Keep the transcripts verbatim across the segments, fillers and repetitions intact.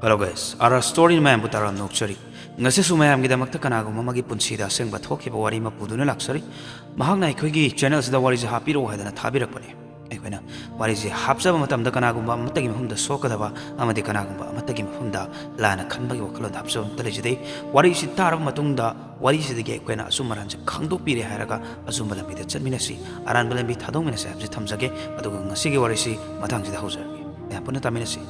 Hello guys, R R story ꯃꯌꯥꯝꯕꯨ ꯇꯔꯥꯝꯅ ꯑꯣꯛꯆꯔꯤ꯫ ꯉꯁꯤꯁꯨ ꯃꯌꯥꯝꯒꯤꯗꯃꯛꯇ ꯀꯅꯥꯒꯨꯝꯕ ꯑꯃꯒꯤ ꯄꯨꯟꯁꯤꯗ ꯑꯁꯦꯡꯕ ꯊꯣꯛꯈꯤꯕ ꯋꯥꯔꯤ ꯑꯃ ꯄꯨꯗꯨꯅ ꯂꯥꯛꯆꯔꯤ꯫ ꯃꯍꯥꯛꯅ ꯑꯩꯈꯣꯏꯒꯤ ꯆꯦꯅꯦꯜꯁꯤꯗ ꯋꯥꯔꯤꯁꯦ ꯍꯥꯞꯄꯤꯔꯛꯑꯣ ꯍꯥꯏꯗꯅ ꯊꯥꯕꯤꯔꯛꯄꯅꯤ꯫ ꯑꯩꯈꯣꯏꯅ ꯋꯥꯔꯤꯁꯦ ꯍꯥꯞꯆꯕ ꯃꯇꯝꯗ ꯀꯅꯥꯒꯨꯝꯕ ꯑꯃꯠꯇꯒꯤ ꯃꯐꯝꯗ ꯁꯣꯛꯀꯗꯕ ꯑꯃꯗꯤ ꯀꯅꯥꯒꯨꯝꯕ ꯑꯃꯠꯇꯒꯤ ꯃꯐꯝꯗ ꯂꯥꯟꯅ ꯈꯟꯕꯒꯤ ꯋꯥꯈꯜꯂꯣꯟꯗ ꯍꯥꯞꯆꯕ ꯑꯃꯠꯇ ꯂꯩꯖꯗꯦ꯫ ꯋꯥꯔꯤꯁꯤ ꯇꯥꯔꯕ ꯃꯇꯨꯡꯗ ꯋꯥꯔꯤꯁꯤꯗꯒꯤ ꯑꯩꯈꯣꯏꯅ ꯑꯆꯨꯝ ꯑꯔꯥꯟꯁꯦ ꯈꯪꯗꯣꯛꯄꯤꯔꯦ ꯍꯥꯏꯔꯒ ꯑꯆꯨꯝꯕ ꯂꯝꯕꯤꯗ ꯆꯠꯃꯤꯟꯅꯁꯤ, ꯑꯔꯥꯟꯕ ꯂꯝꯕꯤ ꯊꯥꯗꯣꯛꯃꯤꯟꯅꯁꯤ ꯍꯥꯏꯕꯁꯤ ꯊꯝꯖꯒꯦ꯫ ꯑꯗꯨꯒ ꯉꯁꯤꯒꯤ ꯋꯥꯔꯤꯁꯤ ꯃꯊꯪꯁꯤꯗ ꯍꯧꯖꯔꯒꯦ꯫ ꯃꯌꯥꯝ ꯄꯨꯟꯅ ꯇꯥꯃꯤꯟꯅꯁꯤ꯫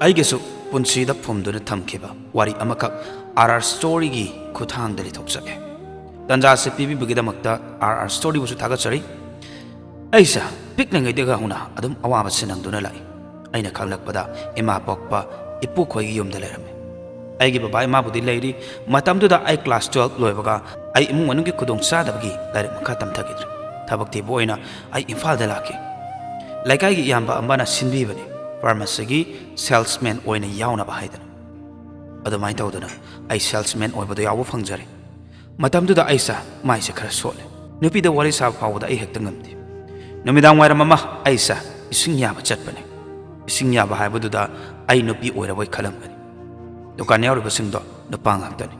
ꯑꯩꯒꯤꯁꯨ ꯄꯨꯟꯁꯤꯗ ꯐꯨꯝꯗꯨꯅ ꯊꯝꯈꯤꯕ ꯋꯥꯔꯤ ꯑꯃꯈꯛ ꯑꯥꯔ ꯑꯥꯔ ꯁ꯭ꯇꯣꯔꯤꯒꯤ ꯈꯨꯠꯊꯥꯡꯗ ꯂꯤꯊꯣꯛꯆꯒꯦ꯫ ꯇꯥꯟꯖꯥꯁꯦ ꯄꯤꯕꯤꯕꯒꯤꯗꯃꯛꯇ ꯑꯥꯔ ꯑꯥꯔ ꯁ꯭ꯇꯣꯔꯤꯕꯨꯁꯨ ꯊꯥꯒꯠꯆꯔꯤ꯫ ꯑꯩꯁꯦ ꯄꯤꯛꯂꯤꯉꯩꯗꯒꯤ ꯍꯧꯅ ꯑꯗꯨꯝ ꯑꯋꯥꯕꯁꯦ ꯅꯪꯗꯨꯅ ꯂꯥꯛꯏ꯫ ꯑꯩꯅ ꯈꯪꯂꯛꯄꯗ ꯏꯃꯥ ꯄꯣꯛꯄ ꯏꯄꯨꯈꯣꯏꯒꯤ ꯌꯨꯝꯗ ꯂꯩꯔꯝꯃꯤ꯫ ꯑꯩꯒꯤ ꯕꯕꯥ ꯏꯃꯥꯕꯨꯗꯤ ꯂꯩꯔꯤ꯫ ꯃꯇꯝꯗꯨꯗ ꯑꯩ ꯀ꯭ꯂꯥꯁ ꯇꯨꯋꯦꯜꯕ ꯂꯣꯏꯕꯒ ꯑꯩ ꯏꯃꯨꯡ ꯃꯅꯨꯡꯒꯤ ꯈꯨꯗꯣꯡꯆꯥꯗꯕꯒꯤ ꯂꯥꯏꯔꯤꯛ ꯃꯈꯥ ꯇꯝꯊꯈꯤꯗ꯭ꯔꯦ꯫ ꯊꯕꯛ ꯊꯤꯕ ꯑꯣꯏꯅ ꯑꯩ ꯏꯝꯐꯥꯜꯗ ꯂꯥꯛꯈꯤ꯫ ꯂꯩꯀꯥꯏꯒꯤ ꯏꯌꯥꯝꯕ ꯑꯃꯅ ꯁꯤꯟꯕꯤꯕꯅꯤ, ꯐꯥꯔꯃꯥꯁꯤꯒꯤ ꯁꯦꯜꯁꯃꯦꯟ ꯑꯣꯏꯅ ꯌꯥꯎꯅꯕ ꯍꯥꯏꯗꯅ꯫ ꯑꯗꯨꯃꯥꯏꯅ ꯇꯧꯗꯅ ꯑꯩ ꯁꯦꯜꯁꯃꯦꯟ ꯑꯣꯏꯕꯗꯣ ꯌꯥꯎꯕ ꯐꯪꯖꯔꯦ꯫ ꯃꯇꯝꯗꯨꯗ ꯑꯩꯁꯦ ꯃꯥꯏꯁꯦ ꯈꯔ ꯁꯣꯠꯂꯦ꯫ ꯅꯨꯄꯤꯗ ꯋꯥꯔꯤ ꯁꯥꯕ ꯐꯥꯎꯕꯗ ꯑꯩ ꯍꯦꯛꯇ ꯉꯝꯗꯦ꯫ ꯅꯨꯃꯤꯗꯥꯡ ꯋꯥꯏꯔꯝ ꯑꯃ ꯑꯩꯁꯦ ꯏꯁꯤꯡ ꯌꯥꯕ ꯆꯠꯄꯅꯦ꯫ ꯏꯁꯤꯡ ꯌꯥꯕ ꯍꯥꯏꯕꯗꯨꯗ ꯑꯩ ꯅꯨꯄꯤ ꯑꯣꯏꯔꯕꯣꯏ ꯈꯜꯂꯝꯒꯅꯤ꯫ ꯗꯨꯀꯥꯟ ꯌꯥꯎꯔꯤꯕꯁꯤꯡꯗꯣ ꯅꯨꯄꯥ ꯉꯥꯛꯇꯅꯤ꯫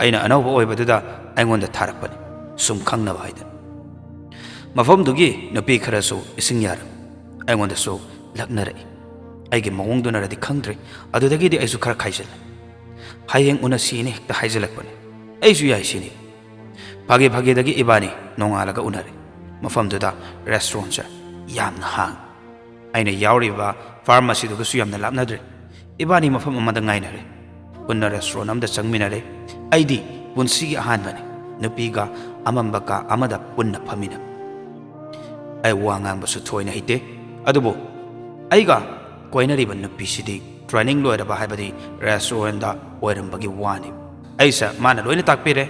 ꯑꯩꯅ ꯑꯅꯧꯕ ꯑꯣꯏꯕꯗꯨꯗ ꯑꯩꯉꯣꯟꯗ ꯊꯥꯔꯛꯄꯅꯤ, ꯁꯨꯝ ꯈꯪꯅꯕ ꯍꯥꯏꯗꯅ꯫ ꯃꯐꯝꯗꯨꯒꯤ ꯅꯨꯄꯤ ꯈꯔꯁꯨ ꯏꯁꯤꯡ ꯌꯥꯔꯝꯃꯤ꯫ ꯑꯩꯉꯣꯟꯗꯁꯨ ꯂꯛꯅꯔꯛꯏ꯫ ꯑꯩꯒꯤ ꯃꯑꯣꯡꯗꯨꯅꯔꯗꯤ ꯈꯪꯗ꯭ꯔꯦ, ꯑꯗꯨꯗꯒꯤꯗꯤ ꯑꯩꯁꯨ ꯈꯔ ꯈꯥꯏꯖꯤꯜꯂꯦ꯫ "ꯍꯌꯦꯡ ꯎꯅꯁꯤꯅ" ꯍꯦꯛꯇ ꯍꯥꯏꯖꯤꯜꯂꯛꯄꯅꯦ꯫ ꯑꯩꯁꯨ ꯌꯥꯏ ꯁꯤꯅꯤ꯫ ꯐꯥꯒꯤ ꯐꯥꯒꯤꯗꯒꯤ ꯏꯕꯥꯅꯤ ꯅꯣꯡꯉꯥꯜꯂꯒ ꯎꯅꯔꯦ꯫ ꯃꯐꯝꯗꯨꯗ ꯔꯦꯁꯇꯨꯔꯦꯟꯁꯦ ꯌꯥꯝꯅ ꯍꯥꯡꯉꯤ꯫ ꯑꯩꯅ ꯌꯥꯎꯔꯤꯕ ꯐꯥꯔꯃꯥꯁꯤꯗꯨꯒꯁꯨ ꯌꯥꯝꯅ ꯂꯥꯞꯅꯗ꯭ꯔꯦ꯫ ꯏꯕꯥꯅꯤ ꯃꯐꯝ ꯑꯃꯗ ꯉꯥꯏꯅꯔꯦ꯫ ꯄꯨꯟꯅ ꯔꯦꯁꯇꯨꯔꯦꯟ ꯑꯃꯗ ꯆꯪꯃꯤꯟꯅꯔꯦ꯫ ꯑꯩꯗꯤ ꯄꯨꯟꯁꯤꯒꯤ ꯑꯍꯥꯟꯕꯅꯤ ꯅꯨꯄꯤꯒ ꯑꯃꯝꯕ ꯀꯥ ꯑꯃꯗ ꯄꯨꯟꯅ ꯐꯝꯃꯤꯟꯅꯕ꯫ ꯑꯩ ꯋꯥ ꯉꯥꯡꯕꯁꯨ ꯊꯣꯏꯅ ꯍꯩꯇꯦ, ꯑꯗꯨꯕꯨ ꯑꯩꯒ ꯀꯣꯏꯅꯔꯤꯕ ꯅꯨꯄꯤꯁꯤꯗꯤ ꯇ꯭ꯔꯦꯅꯤꯡ ꯂꯣꯏꯔꯕ, ꯍꯥꯏꯕꯗꯤ ꯔꯦꯁꯇꯨꯔꯦꯟꯗ ꯑꯣꯏꯔꯝꯕꯒꯤ ꯋꯥꯅꯤ꯫ ꯑꯩꯁꯦ ꯃꯥꯅ ꯂꯣꯏꯅ ꯇꯥꯛꯄꯤꯔꯦ꯫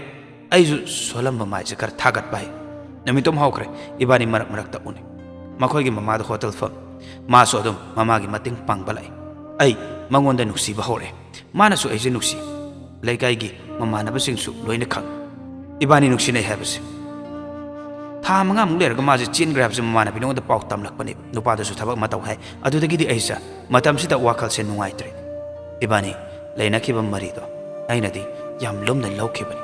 ꯑꯩꯁꯨ ꯁꯣꯜꯂꯝꯕ ꯃꯥꯏꯁꯦ ꯈꯔ ꯊꯥꯒꯠꯄ ꯍꯩ꯫ ꯅꯨꯃꯤꯠꯇꯨꯝ ꯍꯧꯈ꯭ꯔꯦ, ꯏꯕꯥꯅꯤ ꯃꯔꯛ ꯃꯔꯛꯇ ꯎꯅꯩ꯫ ꯃꯈꯣꯏꯒꯤ ꯃꯃꯥꯗꯣ ꯍꯣꯇꯦꯜ ꯐꯝ, ꯃꯥꯁꯨ ꯑꯗꯨꯝ ꯃꯃꯥꯒꯤ ꯃꯇꯦꯡ ꯄꯥꯡꯕ ꯂꯥꯛꯏ꯫ ꯑꯩ ꯃꯉꯣꯟꯗ ꯅꯨꯡꯁꯤꯕ ꯍꯧꯔꯦ, ꯃꯥꯅꯁꯨ ꯑꯩꯁꯦ ꯅꯨꯡꯁꯤ꯫ ꯂꯩꯀꯥꯏꯒꯤ ꯃꯃꯥꯟꯅꯕꯁꯤꯡꯁꯨ ꯂꯣꯏꯅ ꯈꯪꯉꯤ ꯏꯕꯥꯅꯤ ꯅꯨꯡꯁꯤꯅꯩ ꯍꯥꯏꯕꯁꯦ꯫ ꯊꯥ ꯃꯉꯥꯃꯨꯛ ꯂꯩꯔꯒ ꯃꯥꯁꯦ ꯆꯦꯟꯈ꯭ꯔꯦ ꯍꯥꯏꯕꯁꯦ ꯃꯃꯥꯟꯅꯕꯤꯅ ꯑꯩꯉꯣꯟꯗ ꯄꯥꯎ ꯇꯝꯂꯛꯄꯅꯦꯕ꯫ ꯅꯨꯄꯥꯗꯨꯁꯨ ꯊꯕꯛ ꯑꯃ ꯇꯧ ꯍꯥꯏ꯫ ꯑꯗꯨꯗꯒꯤꯗꯤ ꯑꯩꯁꯦ ꯃꯇꯝꯁꯤꯗ ꯋꯥꯈꯜꯁꯦ ꯅꯨꯡꯉꯥꯏꯇ꯭ꯔꯦ꯫ ꯏꯕꯥꯅꯤ ꯂꯩꯅꯈꯤꯕ ꯃꯔꯤꯗꯣ ꯑꯩꯅꯗꯤ ꯌꯥꯝ ꯂꯨꯝꯅ ꯂꯧꯈꯤꯕꯅꯤ꯫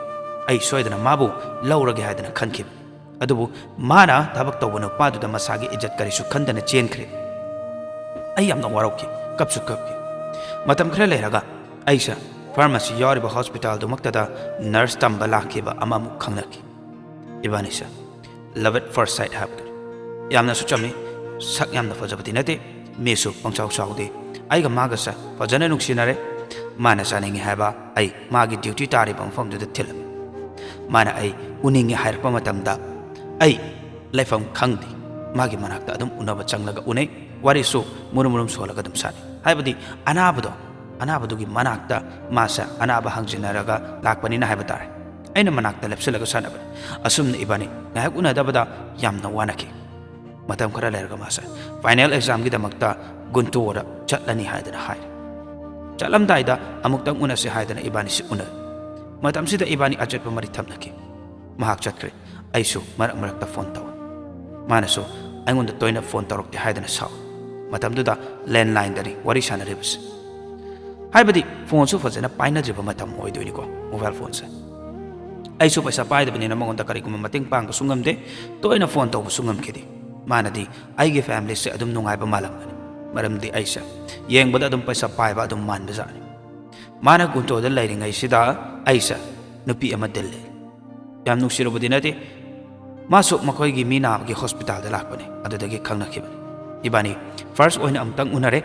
ꯑꯩ ꯁꯣꯏꯗꯅ ꯃꯥꯕꯨ ꯂꯧꯔꯒꯦ ꯍꯥꯏꯗꯅ ꯈꯟꯈꯤꯕꯅꯤ꯫ ꯑꯗꯨꯕꯨ ꯃꯥꯅ ꯊꯕꯛ ꯇꯧꯕ ꯅꯨꯄꯥꯗꯨꯗ ꯃꯁꯥꯒꯤ ꯏꯖꯠ ꯀꯔꯤꯁꯨ ꯈꯟꯗꯅ ꯆꯦꯟꯈ꯭ꯔꯦ꯫ ꯑꯩ ꯌꯥꯝꯅ ꯋꯥꯔꯧꯈꯤ, ꯀꯞꯁꯨ ꯀꯞꯈꯤ꯫ ꯃꯇꯝ ꯈꯔ ꯂꯩꯔꯒ ꯑꯩꯁꯦ ꯐꯥꯔꯃꯥꯁꯤ ꯌꯥꯎꯔꯤꯕ ꯍꯣꯁꯄꯤꯇꯥꯜꯗꯨꯃꯛꯇꯗ ꯅꯔꯁ ꯇꯝꯕ ꯂꯥꯛꯈꯤꯕ ꯑꯃꯃꯨꯛ ꯈꯪꯅꯈꯤ꯫ ꯏꯕꯥꯅꯤꯁꯦ love at first sight ꯍꯥꯏꯕꯗꯨꯅꯤ꯫ ꯌꯥꯝꯅꯁꯨ ꯆꯝꯃꯤ, ꯁꯛ ꯌꯥꯝꯅ ꯐꯖꯕꯗꯤ ꯅꯠꯇꯦ, ꯃꯤꯁꯨ ꯄꯪꯆꯥꯎ ꯆꯥꯎꯗꯦ꯫ ꯑꯩꯒ ꯃꯥꯒꯁꯦ ꯐꯖꯅ ꯅꯨꯡꯁꯤꯅꯔꯦ꯫ ꯃꯥꯅ ꯆꯥꯅꯤꯡꯉꯤ ꯍꯥꯏꯕ ꯑꯩ ꯃꯥꯒꯤ ꯗ꯭ꯌꯨꯇꯤ ꯇꯥꯔꯤꯕ ꯃꯐꯝꯗꯨꯗ ꯊꯤꯜꯂꯝꯃꯤ꯫ ꯃꯥꯅ ꯑꯩ ꯎꯅꯤꯡꯉꯤ ꯍꯥꯏꯔꯛꯄ ꯃꯇꯝꯗ ꯑꯩ ꯂꯩꯐꯝ ꯈꯪꯗꯦ꯫ ꯃꯥꯒꯤ ꯃꯅꯥꯛꯇ ꯑꯗꯨꯝ ꯎꯅꯕ ꯆꯪꯂꯒ ꯎꯅꯩ꯫ ꯋꯥꯔꯤꯁꯨ ꯃꯨꯔꯨꯝ ꯃꯨꯔꯨꯝ ꯁꯣꯜꯂꯒ ꯑꯗꯨꯝ ꯁꯥꯟꯅꯩ꯫ ꯍꯥꯏꯕꯗꯤ ꯑꯅꯥꯕꯗꯣ, ꯑꯅꯥꯕꯗꯨꯒꯤ ꯃꯅꯥꯛꯇ ꯃꯥꯁꯦ ꯑꯅꯥꯕ ꯍꯪꯖꯤꯟꯅꯔꯒ ꯂꯥꯛꯄꯅꯤꯅ ꯍꯥꯏꯕ ꯇꯥꯔꯦ꯫ ꯑꯩꯅ ꯃꯅꯥꯛꯇ ꯂꯦꯞꯁꯤꯜꯂꯒ ꯁꯥꯟꯅꯕꯅꯤ꯫ ꯑꯁꯨꯝꯅ ꯏꯕꯥꯅꯤ ꯉꯥꯏꯍꯥꯛ ꯎꯅꯗꯕꯗ ꯌꯥꯝꯅ ꯋꯥꯅꯈꯤ꯫ ꯃꯇꯝ ꯈꯔ ꯂꯩꯔꯒ ꯃꯥꯁꯦ ꯐꯥꯏꯅꯦꯜ ꯑꯦꯛꯖꯥꯝꯒꯤꯗꯃꯛꯇ ꯒꯨꯟꯇꯨꯋꯣꯗ ꯆꯠꯂꯅꯤ ꯍꯥꯏꯗꯅ ꯍꯥꯏꯔꯦ꯫ ꯆꯠꯂꯝꯗꯥꯏꯗ ꯑꯃꯨꯛꯇꯪ ꯎꯅꯁꯤ ꯍꯥꯏꯗꯅ ꯏꯕꯥꯅꯤꯁꯤ ꯎꯅꯔꯦ꯫ ꯃꯇꯝꯁꯤꯗ ꯏꯕꯥꯅꯤ ꯑꯆꯦꯠꯄ ꯃꯔꯤ ꯊꯝꯅꯈꯤ꯫ ꯃꯍꯥꯛ ꯆꯠꯈ꯭ꯔꯦ꯫ ꯑꯩꯁꯨ ꯃꯔꯛ ꯃꯔꯛꯇ ꯐꯣꯟ ꯇꯧꯏ꯫ ꯃꯥꯅꯁꯨ ꯑꯩꯉꯣꯟꯗ ꯇꯣꯏꯅ ꯐꯣꯟ ꯇꯧꯔꯛꯇꯦ ꯍꯥꯏꯗꯅ ꯁꯥꯎꯏ꯫ ꯃꯇꯝꯗꯨꯗ ꯂꯦꯟꯂꯥꯏꯟꯗꯅꯤ ꯋꯥꯔꯤ ꯁꯥꯟꯅꯔꯤꯕꯁꯦ꯫ ꯍꯥꯏꯕꯗꯤ ꯐꯣꯟꯁꯨ ꯐꯖꯅ ꯄꯥꯏꯅꯗ꯭ꯔꯤꯕ ꯃꯇꯝ ꯑꯣꯏꯗꯣꯏꯅꯤꯀꯣ, ꯃꯣꯕꯥꯏꯜ ꯐꯣꯟꯁꯦ꯫ ꯑꯩꯁꯨ ꯄꯩꯁꯥ ꯄꯥꯏꯗꯕꯅꯤꯅ ꯃꯉꯣꯟꯗ ꯀꯔꯤꯒꯨꯝꯕ ꯃꯇꯦꯡ ꯄꯥꯡꯕꯁꯨ ꯉꯝꯗꯦ, ꯇꯣꯏꯅ ꯐꯣꯟ ꯇꯧꯕꯁꯨ ꯉꯝꯈꯤꯗꯦ꯫ ꯃꯥꯅꯗꯤ ꯑꯩꯒꯤ ꯐꯦꯃꯤꯂꯤꯁꯦ ꯑꯗꯨꯝ ꯅꯨꯡꯉꯥꯏꯕ ꯃꯥꯜꯂꯝꯒꯅꯤ, ꯃꯔꯝꯗꯤ ꯑꯩꯁꯦ ꯌꯦꯡꯕꯗ ꯑꯗꯨꯝ ꯄꯩꯁꯥ ꯄꯥꯏꯕ ꯑꯗꯨꯝ ꯃꯥꯟꯕꯖꯥꯠꯅꯤ꯫ ꯃꯥꯅ ꯒꯨꯟꯇꯨꯋꯣꯗ ꯂꯩꯔꯤꯉꯩꯁꯤꯗ ꯑꯩꯁꯦ ꯅꯨꯄꯤ ꯑꯃ ꯗꯤꯜꯂꯦ꯫ ꯌꯥꯝ ꯅꯨꯡꯁꯤꯔꯨꯕꯗꯤ ꯅꯠꯇꯦ꯫ ꯃꯥꯁꯨ ꯃꯈꯣꯏꯒꯤ ꯃꯤ ꯅꯥꯕꯒꯤ ꯍꯣꯁꯄꯤꯇꯥꯜꯗ ꯂꯥꯛꯄꯅꯦ, ꯑꯗꯨꯗꯒꯤ ꯈꯪꯅꯈꯤꯕꯅꯤ꯫ ꯏꯕꯥꯅꯤ ꯐꯥꯔꯁ ꯑꯣꯏꯅ ꯑꯃꯨꯛꯇꯪ ꯎꯅꯔꯦ꯫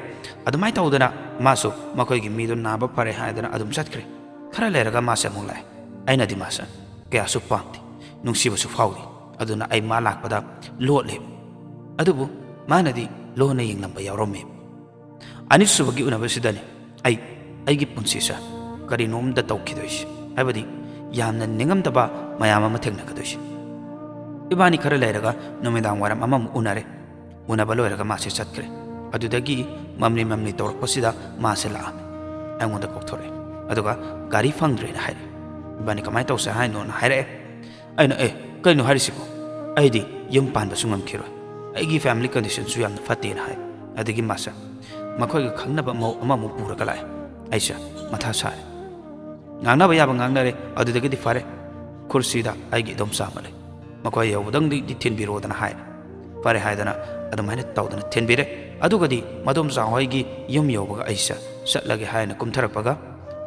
ꯑꯗꯨꯃꯥꯏꯅ ꯇꯧꯗꯅ ꯃꯥꯁꯨ ꯃꯈꯣꯏꯒꯤ ꯃꯤꯗꯣ ꯅꯥꯕ ꯐꯔꯦ ꯍꯥꯏꯗꯅ ꯑꯗꯨꯝ ꯆꯠꯈ꯭ꯔꯦ꯫ ꯈꯔ ꯂꯩꯔꯒ ꯃꯥꯁꯦ ꯑꯃꯨꯛ ꯂꯥꯛꯑꯦ꯫ ꯑꯩꯅꯗꯤ ꯃꯥꯁꯦ ꯀꯌꯥꯁꯨ ꯄꯥꯝꯗꯦ, ꯅꯨꯡꯁꯤꯕꯁꯨ ꯐꯥꯎꯗꯦ꯫ ꯑꯗꯨꯅ ꯑꯩ ꯃꯥ ꯂꯥꯛꯄꯗ ꯂꯣꯠꯂꯦ꯫ ꯑꯗꯨꯕꯨ ꯃꯥꯅꯗꯤ ꯂꯣꯟꯅ ꯌꯦꯡꯂꯝꯕ ꯌꯥꯎꯔꯝꯃꯦ꯫ ꯑꯅꯤꯁꯨꯕꯒꯤ ꯎꯅꯕꯁꯤꯗꯅꯤ ꯑꯩ ꯑꯩꯒꯤ ꯄꯨꯟꯁꯤꯁꯦ ꯀꯔꯤꯅꯣꯝꯗ ꯇꯧꯈꯤꯗꯣꯏꯁꯦ, ꯍꯥꯏꯕꯗꯤ ꯌꯥꯝꯅ ꯅꯤꯡꯉꯝꯗꯕ ꯃꯌꯥꯝ ꯑꯃ ꯊꯦꯡꯅꯒꯗꯣꯏꯁꯦ꯫ ꯏꯕꯥꯅꯤ ꯈꯔ ꯂꯩꯔꯒ ꯅꯨꯃꯤꯗꯥꯡ ꯋꯥꯏꯔꯝ ꯑꯃꯃꯨꯛ ꯎꯅꯔꯦ꯫ ꯎꯅꯕ ꯂꯣꯏꯔꯒ ꯃꯥꯁꯦ ꯆꯠꯈ꯭ꯔꯦ꯫ ꯑꯗꯨꯗꯒꯤ ꯃꯝꯂꯤ ꯃꯝꯂꯤ ꯇꯧꯔꯛꯄꯁꯤꯗ ꯃꯥꯁꯦ ꯂꯥꯛꯑꯝꯃꯦ꯫ ꯑꯩꯉꯣꯟꯗ ꯀꯧꯊꯣꯔꯛꯑꯦ꯫ ꯑꯗꯨꯒ "ꯒꯥꯔꯤ ꯐꯪꯗ꯭ꯔꯦꯅ" ꯍꯥꯏꯔꯛꯑꯦ꯫ "ꯏꯕꯥꯅꯤ ꯀꯃꯥꯏꯅ ꯇꯧꯁꯦ ꯍꯥꯏꯅꯣꯅ" ꯍꯥꯏꯔꯛꯑꯦ꯫ ꯑꯩꯅ "ꯑꯦ, ꯀꯩꯅꯣ ꯍꯥꯏꯔꯤꯁꯤꯕꯣ?" ꯑꯩꯗꯤ ꯌꯨꯝ ꯄꯥꯟꯕꯁꯨ ꯉꯝꯈꯤꯔꯣꯏ, ꯑꯩꯒꯤ family conditionꯁꯨ ꯌꯥꯝꯅ ꯐꯠꯇꯦꯅ ꯍꯥꯏ꯫ ꯑꯗꯒꯤ ꯃꯥꯁꯦ ꯃꯈꯣꯏꯒ ꯈꯪꯅꯕ ꯃꯧ ꯑꯃꯃꯨꯛ ꯄꯨꯔꯒ ꯂꯥꯛꯑꯦ꯫ ꯑꯩꯁꯦ ꯃꯊꯥ ꯁꯥꯔꯦ꯫ ꯉꯥꯡꯅꯕ ꯌꯥꯕ ꯉꯥꯡꯅꯔꯦ, ꯑꯗꯨꯗꯒꯤꯗꯤ ꯐꯔꯦ꯫ ꯈꯨꯔꯁꯤꯗ ꯑꯩꯒꯤ ꯏꯗꯣꯝꯆꯥ ꯑꯃ ꯂꯩ, ꯃꯈꯣꯏ ꯌꯧꯕꯗꯪꯗꯤ ꯊꯤꯟꯕꯤꯔꯣꯗꯅ ꯍꯥꯏꯔꯦ꯫ ꯐꯔꯦ ꯍꯥꯏꯗꯅ ꯑꯗꯨꯃꯥꯏꯅ ꯇꯧꯗꯅ ꯊꯤꯟꯕꯤꯔꯦ꯫ ꯑꯗꯨꯒꯗꯤ ꯃꯗꯣꯝꯆꯥ ꯍꯣꯏꯒꯤ ꯌꯨꯝ ꯌꯧꯕꯒ ꯑꯩꯁꯦ ꯆꯠꯂꯒꯦ ꯍꯥꯏꯅ ꯀꯨꯝꯊꯔꯛꯄꯒ,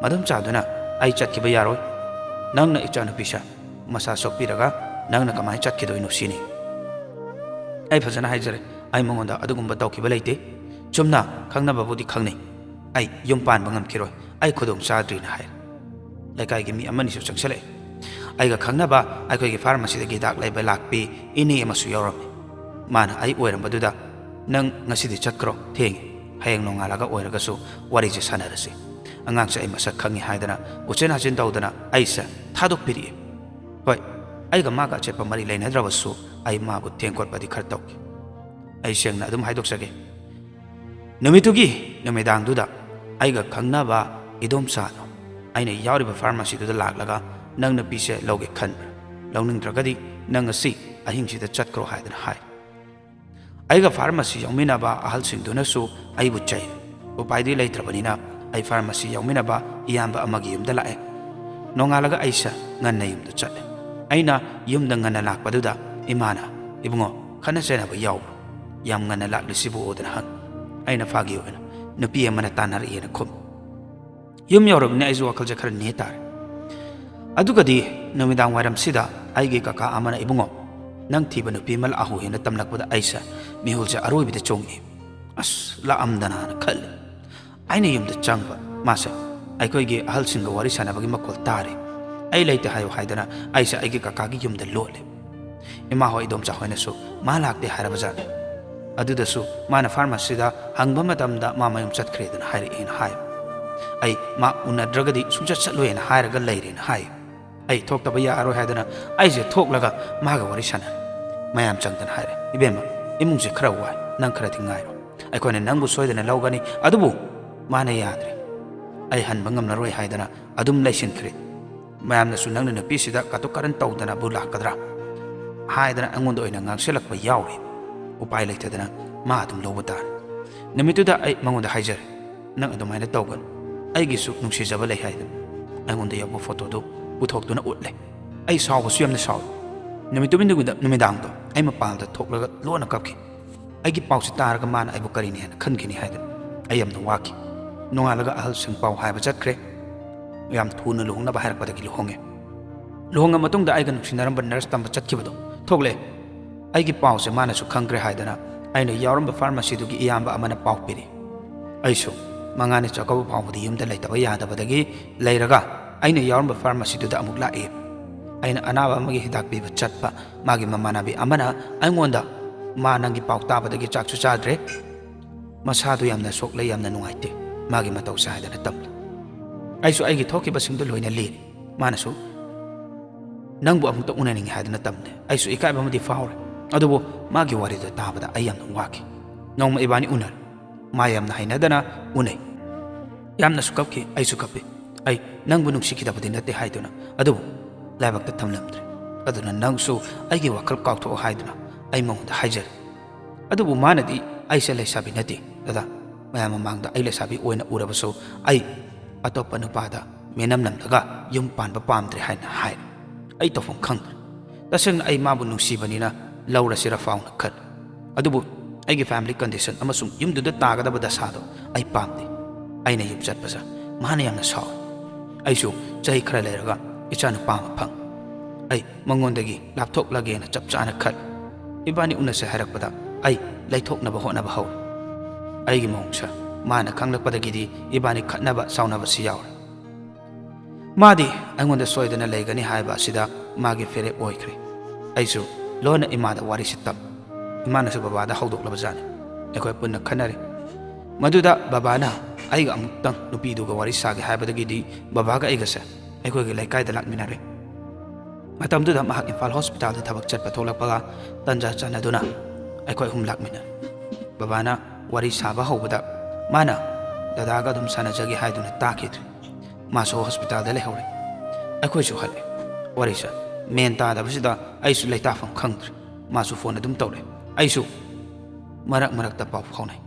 ꯃꯗꯣꯝꯆꯥꯗꯨꯅ "ꯑꯩ ꯆꯠꯈꯤꯕ ꯌꯥꯔꯣꯏ, ꯅꯪꯅ ꯏꯆꯥꯅꯨꯄꯤꯁꯦ ꯃꯁꯥ ꯁꯣꯛꯄꯤꯔꯒ ꯅꯪꯅ ꯀꯃꯥꯏꯅ ꯆꯠꯈꯤꯗꯣꯏꯅꯣ?" ꯁꯤꯅꯤ꯫ ꯑꯩ ꯐꯖꯅ ꯍꯥꯏꯖꯔꯦ, ꯑꯩ ꯃꯉꯣꯟꯗ ꯑꯗꯨꯒꯨꯝꯕ ꯇꯧꯈꯤꯕ ꯂꯩꯇꯦ꯫ ꯆꯨꯝꯅ ꯈꯪꯅꯕꯕꯨꯗꯤ ꯈꯪꯅꯩ꯫ "ꯑꯩ ꯌꯨꯝ ꯄꯥꯟꯕ ꯉꯝꯈꯤꯔꯣꯏ, ꯑꯩ ꯈꯨꯗꯣꯡ ꯆꯥꯗ꯭ꯔꯤꯅ" ꯍꯥꯏ꯫ ꯂꯩꯀꯥꯏꯒꯤ ꯃꯤ ꯑꯃꯅꯤꯁꯨ ꯆꯪꯁꯤꯜꯂꯛꯑꯦ꯫ ꯑꯩꯒ ꯈꯪꯅꯕ ꯑꯩꯈꯣꯏꯒꯤ pharmacyꯗꯒꯤ ꯍꯤꯗꯥꯛ ꯂꯩꯕ ꯂꯥꯛꯄꯤ ꯏꯅꯦ ꯑꯃꯁꯨ ꯌꯥꯎꯔꯝꯃꯤ꯫ ꯃꯥꯅ ꯑꯩ ꯑꯣꯏꯔꯝꯕꯗꯨꯗ, "ꯅꯪ ꯉꯁꯤꯗꯤ ꯆꯠꯈ꯭ꯔꯣ, ꯊꯦꯡꯉꯦ꯫ ꯍꯌꯦꯡ ꯅꯣꯡꯉꯥꯜꯂꯒ ꯑꯣꯏꯔꯒꯁꯨ ꯋꯥꯔꯤꯁꯦ ꯁꯥꯟꯅꯔꯁꯤ꯫ ꯑꯉꯥꯡꯁꯦ ꯑꯩ ꯃꯁꯛ ꯈꯪꯉꯤ" ꯍꯥꯏꯗꯅ ꯎꯆꯤꯟ ꯍꯥꯆꯤꯟ ꯇꯧꯗꯅ ꯑꯩꯁꯦ ꯊꯥꯗꯣꯛꯄꯤꯔꯛꯑꯦ꯫ ꯍꯣꯏ, ꯑꯩꯒ ꯃꯥꯒ ꯑꯆꯦꯠꯄ ꯃꯔꯤ ꯂꯩꯅꯗ꯭ꯔꯕꯁꯨ ꯑꯩ ꯃꯥꯕꯨ ꯊꯦꯡ ꯈꯣꯠꯄꯗꯤ ꯈꯔ ꯇꯧꯈꯤ꯫ ꯑꯩ ꯁꯦꯡꯅ ꯑꯗꯨꯝ ꯍꯥꯏꯗꯣꯛꯆꯒꯦ, ꯅꯨꯃꯤꯠꯇꯨꯒꯤ ꯅꯨꯃꯤꯗꯥꯡꯗꯨꯗ ꯑꯩꯒ ꯈꯪꯅꯕ ꯏꯗꯣꯝꯆꯥꯗꯣ ꯑꯩꯅ ꯌꯥꯎꯔꯤꯕ pharmacyꯗꯨꯗ ꯂꯥꯛꯂꯒ "ꯅꯪ ꯅꯨꯄꯤꯁꯦ ꯂꯧꯒꯦ ꯈꯟꯕ꯭ꯔꯥ? ꯂꯧꯅꯤꯡꯗ꯭ꯔꯒꯗꯤ ꯅꯪ ꯉꯁꯤ ꯑꯍꯤꯡꯁꯤꯗ ꯆꯠꯈ꯭ꯔꯣ" ꯍꯥꯏꯗꯅ ꯍꯥꯏ꯫ ꯑꯩꯒ pharmacy ꯌꯥꯎꯃꯤꯟꯅꯕ ꯑꯍꯜꯁꯤꯡꯗꯨꯅꯁꯨ ꯑꯩꯕꯨ ꯆꯩ꯫ ꯎꯄꯥꯏꯗꯤ ꯂꯩꯇ꯭ꯔꯕꯅꯤꯅ ꯑꯩ pharmacy ꯌꯥꯎꯃꯤꯟꯅꯕ ꯏꯌꯥꯝꯕ ꯑꯃꯒꯤ ꯌꯨꯝꯗ ꯂꯥꯛꯑꯦ꯫ ꯅꯣꯡꯉꯥꯜꯂꯒ ꯑꯩꯁꯦ ꯉꯟꯅ ꯌꯨꯝꯗ ꯆꯠꯂꯦ꯫ ꯑꯩꯅ ꯌꯨꯝꯗ ꯉꯟꯅ ꯂꯥꯛꯄꯗꯨꯗ ꯏꯃꯥꯅ, "ꯏꯕꯨꯡꯉꯣ, ꯈꯠꯅ ꯆꯩꯅꯕ ꯌꯥꯎꯕ꯭ꯔꯣ? ꯌꯥꯝ ꯉꯟꯅ ꯂꯥꯛꯂꯤꯁꯤꯕꯨ?" ꯑꯗꯨꯅ ꯍꯪꯉꯤ꯫ ꯑꯩꯅ ꯐꯥꯒꯤ ꯑꯣꯏꯅ, "ꯅꯨꯄꯤ ꯑꯃꯅ ꯇꯥꯟꯅꯔꯛꯑꯦꯅ" ꯈꯨꯝꯃꯤ꯫ ꯌꯨꯝ ꯌꯧꯔꯕꯅꯤꯅ ꯑꯩꯁꯨ ꯋꯥꯈꯜꯁꯦ ꯈꯔ ꯅꯦ ꯇꯥꯔꯦ꯫ ꯑꯗꯨꯒꯗꯤ ꯅꯨꯃꯤꯗꯥꯡ ꯋꯥꯏꯔꯝꯁꯤꯗ ꯑꯩꯒꯤ ꯀꯀꯥ ꯑꯃꯅ, "ꯏꯕꯨꯡꯉꯣ, ꯅꯪ ꯊꯤꯕ ꯅꯨꯄꯤ ꯑꯃ ꯂꯥꯛꯍꯧꯋꯦꯅ" ꯇꯝꯂꯛꯄꯗ ꯑꯩꯁꯦ ꯃꯤꯍꯨꯜꯁꯦ ꯑꯔꯣꯏꯕꯤꯗ ꯆꯣꯡꯉꯛꯏ꯫ "ꯑꯁ, ꯂꯥꯛꯑꯝꯗꯅꯥꯅ" ꯈꯜꯂꯤ꯫ ꯑꯩꯅ ꯌꯨꯝꯗ ꯆꯪꯕ, ꯃꯥꯁꯦ ꯑꯩꯈꯣꯏꯒꯤ ꯑꯍꯜꯁꯤꯡꯒ ꯋꯥꯔꯤ ꯁꯥꯟꯅꯕꯒꯤ ꯃꯈꯣꯜ ꯇꯥꯔꯦ꯫ ꯑꯩ ꯂꯩꯇꯦ ꯍꯥꯏꯌꯨ ꯍꯥꯏꯗꯅ ꯑꯩꯁꯦ ꯑꯩꯒꯤ ꯀꯀꯥꯒꯤ ꯌꯨꯝꯗ ꯂꯣꯠꯂꯦ꯫ ꯏꯃꯥ ꯍꯣꯏ, ꯏꯗꯣꯝꯆꯥ ꯍꯣꯏꯅꯁꯨ "ꯃꯥ ꯂꯥꯛꯇꯦ" ꯍꯥꯏꯔꯕꯖꯥꯠꯅꯤ꯫ ꯑꯗꯨꯗꯁꯨ ꯃꯥꯅ pharmacyꯗ ꯍꯪꯕ ꯃꯇꯝꯗ "ꯃꯥ ꯃꯌꯨꯝ ꯆꯠꯈ꯭ꯔꯦꯗꯅ" ꯍꯥꯏꯔꯛꯑꯦꯅ ꯍꯥꯏ꯫ ꯑꯩ "ꯃꯥ ꯎꯅꯗ꯭ꯔꯒꯗꯤ ꯁꯨꯡꯆꯠ ꯆꯠꯂꯣꯏꯅ" ꯍꯥꯏꯔꯒ ꯂꯩꯔꯦꯅ ꯍꯥꯏ꯫ ꯑꯩ ꯊꯣꯛꯇꯕ ꯌꯥꯔꯔꯣꯏ ꯍꯥꯏꯗꯅ ꯑꯩꯁꯦ ꯊꯣꯛꯂꯒ ꯃꯥꯒ ꯋꯥꯔꯤ ꯁꯥꯟꯅꯔꯦ꯫ ꯃꯌꯥꯝ ꯆꯪꯗꯅ ꯍꯥꯏꯔꯦ, "ꯏꯕꯦꯝꯃ, ꯏꯃꯨꯡꯁꯦ ꯈꯔ ꯋꯥꯏ, ꯅꯪ ꯈꯔꯗꯤ ꯉꯥꯏꯔꯣ꯫ ꯑꯩꯈꯣꯏꯅ ꯅꯪꯕꯨ ꯁꯣꯏꯗꯅ ꯂꯧꯒꯅꯤ"꯫ ꯑꯗꯨꯕꯨ ꯃꯥꯅ ꯌꯥꯗ꯭ꯔꯦ꯫ ꯑꯩ ꯍꯟꯕ ꯉꯝꯂꯔꯣꯏ ꯍꯥꯏꯗꯅ ꯑꯗꯨꯝ ꯂꯩꯁꯤꯟꯈ꯭ꯔꯦ꯫ ꯃꯌꯥꯝꯅꯁꯨ "ꯅꯪꯅ ꯅꯨꯄꯤꯁꯤꯗ ꯀꯥꯇꯨ ꯀꯥꯔꯟ ꯇꯧꯗꯅꯕꯨ ꯂꯥꯛꯀꯗ꯭ꯔꯥ?" ꯍꯥꯏꯗꯅ ꯑꯩꯉꯣꯟꯗ ꯑꯣꯏꯅ ꯉꯥꯡꯁꯤꯜꯂꯛꯄ ꯌꯥꯎꯔꯦ꯫ ꯎꯄꯥꯏ ꯂꯩꯇꯗꯅ ꯃꯥ ꯑꯗꯨꯝ ꯂꯧꯕ ꯇꯥꯔꯦ꯫ ꯅꯨꯃꯤꯠꯇꯨꯗ ꯑꯩ ꯃꯉꯣꯟꯗ ꯍꯥꯏꯖꯔꯦ, "ꯅꯪ ꯑꯗꯨꯃꯥꯏꯅ ꯇꯧꯒꯅꯨ, ꯑꯩꯒꯤꯁꯨ ꯅꯨꯡꯁꯤꯖꯕ ꯂꯩ" ꯍꯥꯏꯗꯅ ꯑꯩꯉꯣꯟꯗ ꯌꯥꯎꯕ ꯐꯣꯇꯣꯗꯨ ꯄꯨꯊꯣꯛꯇꯨꯅ ꯎꯠꯂꯦ꯫ ꯑꯩ ꯁꯥꯎꯕꯁꯨ ꯌꯥꯝꯅ ꯁꯥꯎꯏ꯫ ꯅꯨꯃꯤꯠꯇꯨꯒꯤ ꯅꯨꯃꯤꯗꯥꯡꯗꯣ ꯑꯩ ꯃꯄꯥꯟꯗ ꯊꯣꯛꯂꯒ ꯂꯣꯟꯅ ꯀꯞꯈꯤ꯫ ꯑꯩꯒꯤ ꯄꯥꯎꯁꯦ ꯇꯥꯔꯒ ꯃꯥꯅ ꯑꯩꯕꯨ ꯀꯔꯤꯅꯤ ꯍꯥꯏꯅ ꯈꯟꯈꯤꯅꯤ ꯍꯥꯏꯗꯅ ꯑꯩ ꯌꯥꯝꯅ ꯋꯥꯈꯤ꯫ ꯅꯣꯡꯉꯥꯜꯂꯒ ꯑꯍꯜꯁꯤꯡ ꯄꯥꯎ ꯍꯥꯏꯕ ꯆꯠꯈ꯭ꯔꯦ꯫ ꯌꯥꯝ ꯊꯨꯅ ꯂꯨꯍꯣꯡꯅꯕ ꯍꯥꯏꯔꯛꯄꯗꯒꯤ ꯂꯨꯍꯣꯡꯉꯦ꯫ ꯂꯨꯍꯣꯡꯉ ꯃꯇꯨꯡꯗ ꯑꯩꯒ ꯅꯨꯡꯁꯤꯅꯔꯝꯕ ꯅꯔꯁ ꯇꯝꯕ ꯆꯠꯈꯤꯕꯗꯣ ꯊꯣꯛꯂꯛꯑꯦ꯫ ꯑꯩꯒꯤ ꯄꯥꯎꯁꯦ ꯃꯥꯅꯁꯨ ꯈꯪꯈ꯭ꯔꯦ ꯍꯥꯏꯗꯅ ꯑꯩꯅ ꯌꯥꯎꯔꯝꯕ ꯐꯥꯔꯃꯥꯁꯤꯗꯨꯒꯤ ꯏꯌꯥꯝꯕ ꯑꯃꯅ ꯄꯥꯎ ꯄꯤꯔꯤ꯫ ꯑꯩꯁꯨ ꯃꯉꯥꯅꯤ ꯆꯥꯛꯀꯧꯕ ꯐꯥꯎꯕꯗꯤ ꯌꯨꯝꯗ ꯂꯩꯇꯕ ꯌꯥꯗꯕꯗꯒꯤ ꯂꯩꯔꯒ ꯑꯩꯅ ꯌꯥꯎꯔꯝꯕ ꯐꯥꯔꯃꯥꯁꯤꯗꯨꯗ ꯑꯃꯨꯛ ꯂꯥꯛꯏ꯫ ꯑꯩꯅ ꯑꯅꯥꯕ ꯑꯃꯒꯤ ꯍꯤꯗꯥꯛ ꯄꯤꯕ ꯆꯠꯄ ꯃꯥꯒꯤ ꯃꯃꯥꯟꯅꯕꯤ ꯑꯃꯅ ꯑꯩꯉꯣꯟꯗ, "ꯃꯥ ꯅꯪꯒꯤ ꯄꯥꯎ ꯇꯥꯕꯗꯒꯤ ꯆꯥꯛꯁꯨ ꯆꯥꯗ꯭ꯔꯦ, ꯃꯁꯥꯗꯨ ꯌꯥꯝꯅ ꯁꯣꯛꯂꯦ, ꯌꯥꯝꯅ ꯅꯨꯡꯉꯥꯏꯇꯦ ꯃꯥꯒꯤ ꯃꯇꯧꯁꯦ" ꯍꯥꯏꯗꯅ ꯇꯝꯂꯤ꯫ ꯑꯩꯁꯨ ꯑꯩꯒꯤ ꯊꯣꯛꯈꯤꯕꯁꯤꯡꯗꯨ ꯂꯣꯏꯅ ꯂꯤꯔꯤ꯫ ꯃꯥꯅꯁꯨ, "ꯅꯪꯕꯨ ꯑꯃꯨꯛꯇ ꯎꯅꯅꯤꯡꯉꯤ" ꯍꯥꯏꯗꯨꯅ ꯇꯝꯂꯦ꯫ ꯑꯩꯁꯨ ꯏꯀꯥꯏꯕ ꯑꯃꯗꯤ ꯐꯥꯎꯔꯦ, ꯑꯗꯨꯕꯨ ꯃꯥꯒꯤ ꯋꯥꯔꯤꯗꯨ ꯇꯥꯕꯗ ꯑꯩ ꯌꯥꯝꯅ ꯋꯥꯈꯤ꯫ ꯅꯣꯡꯃ ꯏꯕꯥꯅꯤ ꯎꯅꯔꯦ꯫ ꯃꯥ ꯌꯥꯝꯅ ꯍꯩꯅꯗꯅ ꯎꯅꯩ꯫ ꯌꯥꯝꯅꯁꯨ ꯀꯞꯈꯤ, ꯑꯩꯁꯨ ꯀꯞꯄꯤ꯫ ꯑꯩ ꯅꯪꯕꯨ ꯅꯨꯡꯁꯤꯈꯤꯗꯕꯗꯤ ꯅꯠꯇꯦ ꯍꯥꯏꯗꯨꯅ, ꯑꯗꯨꯕꯨ ꯂꯥꯏꯕꯛꯇ ꯊꯝꯂꯝꯗ꯭ꯔꯦ꯫ ꯑꯗꯨꯅ ꯅꯪꯁꯨ ꯑꯩꯒꯤ ꯋꯥꯈꯜ ꯀꯥꯎꯊꯣꯛꯑꯣ ꯍꯥꯏꯗꯨꯅ ꯑꯩ ꯃꯉꯣꯟꯗ ꯍꯥꯏꯖꯔꯦ꯫ ꯑꯗꯨꯕꯨ ꯃꯥꯅꯗꯤ ꯑꯩꯁꯦ ꯂꯩꯁꯥꯕꯤ ꯅꯠꯇꯦ, ꯗꯗꯥ꯫ ꯃꯌꯥꯝ ꯃꯃꯥꯡꯗ ꯑꯩ ꯂꯩꯁꯥꯕꯤ ꯑꯣꯏꯅ ꯎꯔꯕꯁꯨ ꯑꯩ ꯑꯇꯣꯞꯄ ꯅꯨꯄꯥꯗ ꯃꯤꯅꯝꯂꯝꯂꯒ ꯌꯨꯝ ꯄꯥꯟꯕ ꯄꯥꯝꯗ꯭ꯔꯦ ꯍꯥꯏꯅ ꯍꯥꯏ꯫ ꯑꯩ ꯇꯧꯐꯝ ꯈꯪꯗ꯭ꯔꯦ꯫ ꯇꯁꯦꯡꯅ ꯑꯩ ꯃꯥꯕꯨ ꯅꯨꯡꯁꯤꯕꯅꯤꯅ ꯂꯧꯔꯁꯤꯔ ꯐꯥꯎꯅ ꯈꯜꯂꯤ꯫ ꯑꯗꯨꯕꯨ ꯑꯩꯒꯤ family condition ꯑꯃꯁꯨꯡ ꯌꯨꯝꯗꯨꯗ ꯇꯥꯒꯗꯕ ꯗꯁꯥꯗꯣ ꯑꯩ ꯄꯥꯝꯗꯦ꯫ ꯑꯩꯅ ꯌꯨꯝ ꯆꯠꯄꯁꯦ ꯃꯥꯅ ꯌꯥꯝꯅ ꯁꯥꯎꯏ꯫ ꯑꯩꯁꯨ ꯆꯍꯤ ꯈꯔ ꯂꯩꯔꯒ ꯏꯆꯥ ꯅꯨꯄꯥ ꯑꯃ ꯐꯪ꯫ ꯑꯩ ꯃꯉꯣꯟꯗꯒꯤ ꯂꯥꯞꯊꯣꯛꯂꯒꯦꯅ ꯆꯞ ꯆꯥꯅ ꯈꯜꯂꯤ꯫ ꯏꯕꯥꯅꯤ ꯎꯅꯁꯦ ꯍꯥꯏꯔꯛꯄꯗ ꯑꯩ ꯂꯩꯊꯣꯛꯅꯕ ꯍꯣꯠꯅꯕ ꯍꯧꯔꯦ꯫ ꯑꯩꯒꯤ ꯃꯑꯣꯡꯁꯦ ꯃꯥꯅ ꯈꯪꯂꯛꯄꯗꯒꯤꯗꯤ ꯏꯕꯥꯅꯤ ꯈꯠꯅꯕ ꯁꯥꯎꯅꯕꯁꯤ ꯌꯥꯎꯔꯦ꯫ ꯃꯥꯗꯤ ꯑꯩꯉꯣꯟꯗ ꯁꯣꯏꯗꯅ ꯂꯩꯒꯅꯤ ꯍꯥꯏꯕ ꯑꯁꯤꯗ ꯃꯥꯒꯤ ꯐꯤꯔꯦꯞ ꯑꯣꯏꯈ꯭ꯔꯦ꯫ ꯑꯩꯁꯨ ꯂꯣꯟꯅ ꯏꯃꯥꯗ ꯋꯥꯔꯤꯁꯤ ꯇꯝ꯫ ꯏꯃꯥꯅꯁꯨ ꯕꯕꯥꯗ ꯍꯧꯗꯣꯛꯂꯕꯖꯥꯠꯅꯤ꯫ ꯑꯩꯈꯣꯏ ꯄꯨꯟꯅ ꯈꯟꯅꯔꯦ꯫ ꯃꯗꯨꯗ ꯕꯕꯥꯅ ꯑꯩꯒ ꯑꯃꯨꯛꯇꯪ ꯅꯨꯄꯤꯗꯨꯒ ꯋꯥꯔꯤ ꯁꯥꯒꯦ ꯍꯥꯏꯕꯗꯒꯤꯗꯤ ꯕꯕꯥꯒ ꯑꯩꯒꯁꯦ ꯑꯩꯈꯣꯏꯒꯤ ꯂꯩꯀꯥꯏꯗ ꯂꯥꯛꯃꯤꯟꯅꯔꯦ꯫ ꯃꯇꯝꯗꯨꯗ ꯃꯍꯥꯛ ꯏꯝꯐꯥꯜ ꯍꯣꯁꯄꯤꯇꯥꯜꯗ ꯊꯕꯛ ꯆꯠꯄ ꯊꯣꯛꯂꯛꯄꯒ ꯇꯟꯖꯥ ꯆꯥꯟꯅꯗꯨꯅ ꯑꯩꯈꯣꯏ ꯑꯍꯨꯝ ꯂꯥꯛꯃꯤꯟꯅꯔꯦ꯫ ꯕꯕꯥꯅ ꯋꯥꯔꯤ ꯁꯥꯕ ꯍꯧꯕꯗ ꯃꯥꯅ ꯗꯗꯥꯒ ꯑꯗꯨꯝ ꯁꯥꯟꯅꯖꯒꯦ ꯍꯥꯏꯗꯨꯅ ꯇꯥꯈꯤꯗ꯭ꯔꯦ꯫ ꯃꯥꯁꯨ ꯍꯣꯁꯄꯤꯇꯥꯜꯗ ꯂꯩꯍꯧꯔꯦ꯫ ꯑꯩꯈꯣꯏꯁꯨ ꯍꯜꯂꯦ꯫ ꯋꯥꯔꯤꯁꯦ ꯃꯦꯟ ꯇꯥꯗꯕꯁꯤꯗ ꯑꯩꯁꯨ ꯂꯩꯇꯥꯐꯝ ꯈꯪꯗ꯭ꯔꯦ꯫ ꯃꯥꯁꯨ ꯐꯣꯟ ꯑꯗꯨꯝ ꯇꯧꯔꯦ꯫ ꯑꯩꯁꯨ ꯃꯔꯛ ꯃꯔꯛꯇ ꯄꯥꯎ ꯐꯥꯎꯅꯩ꯫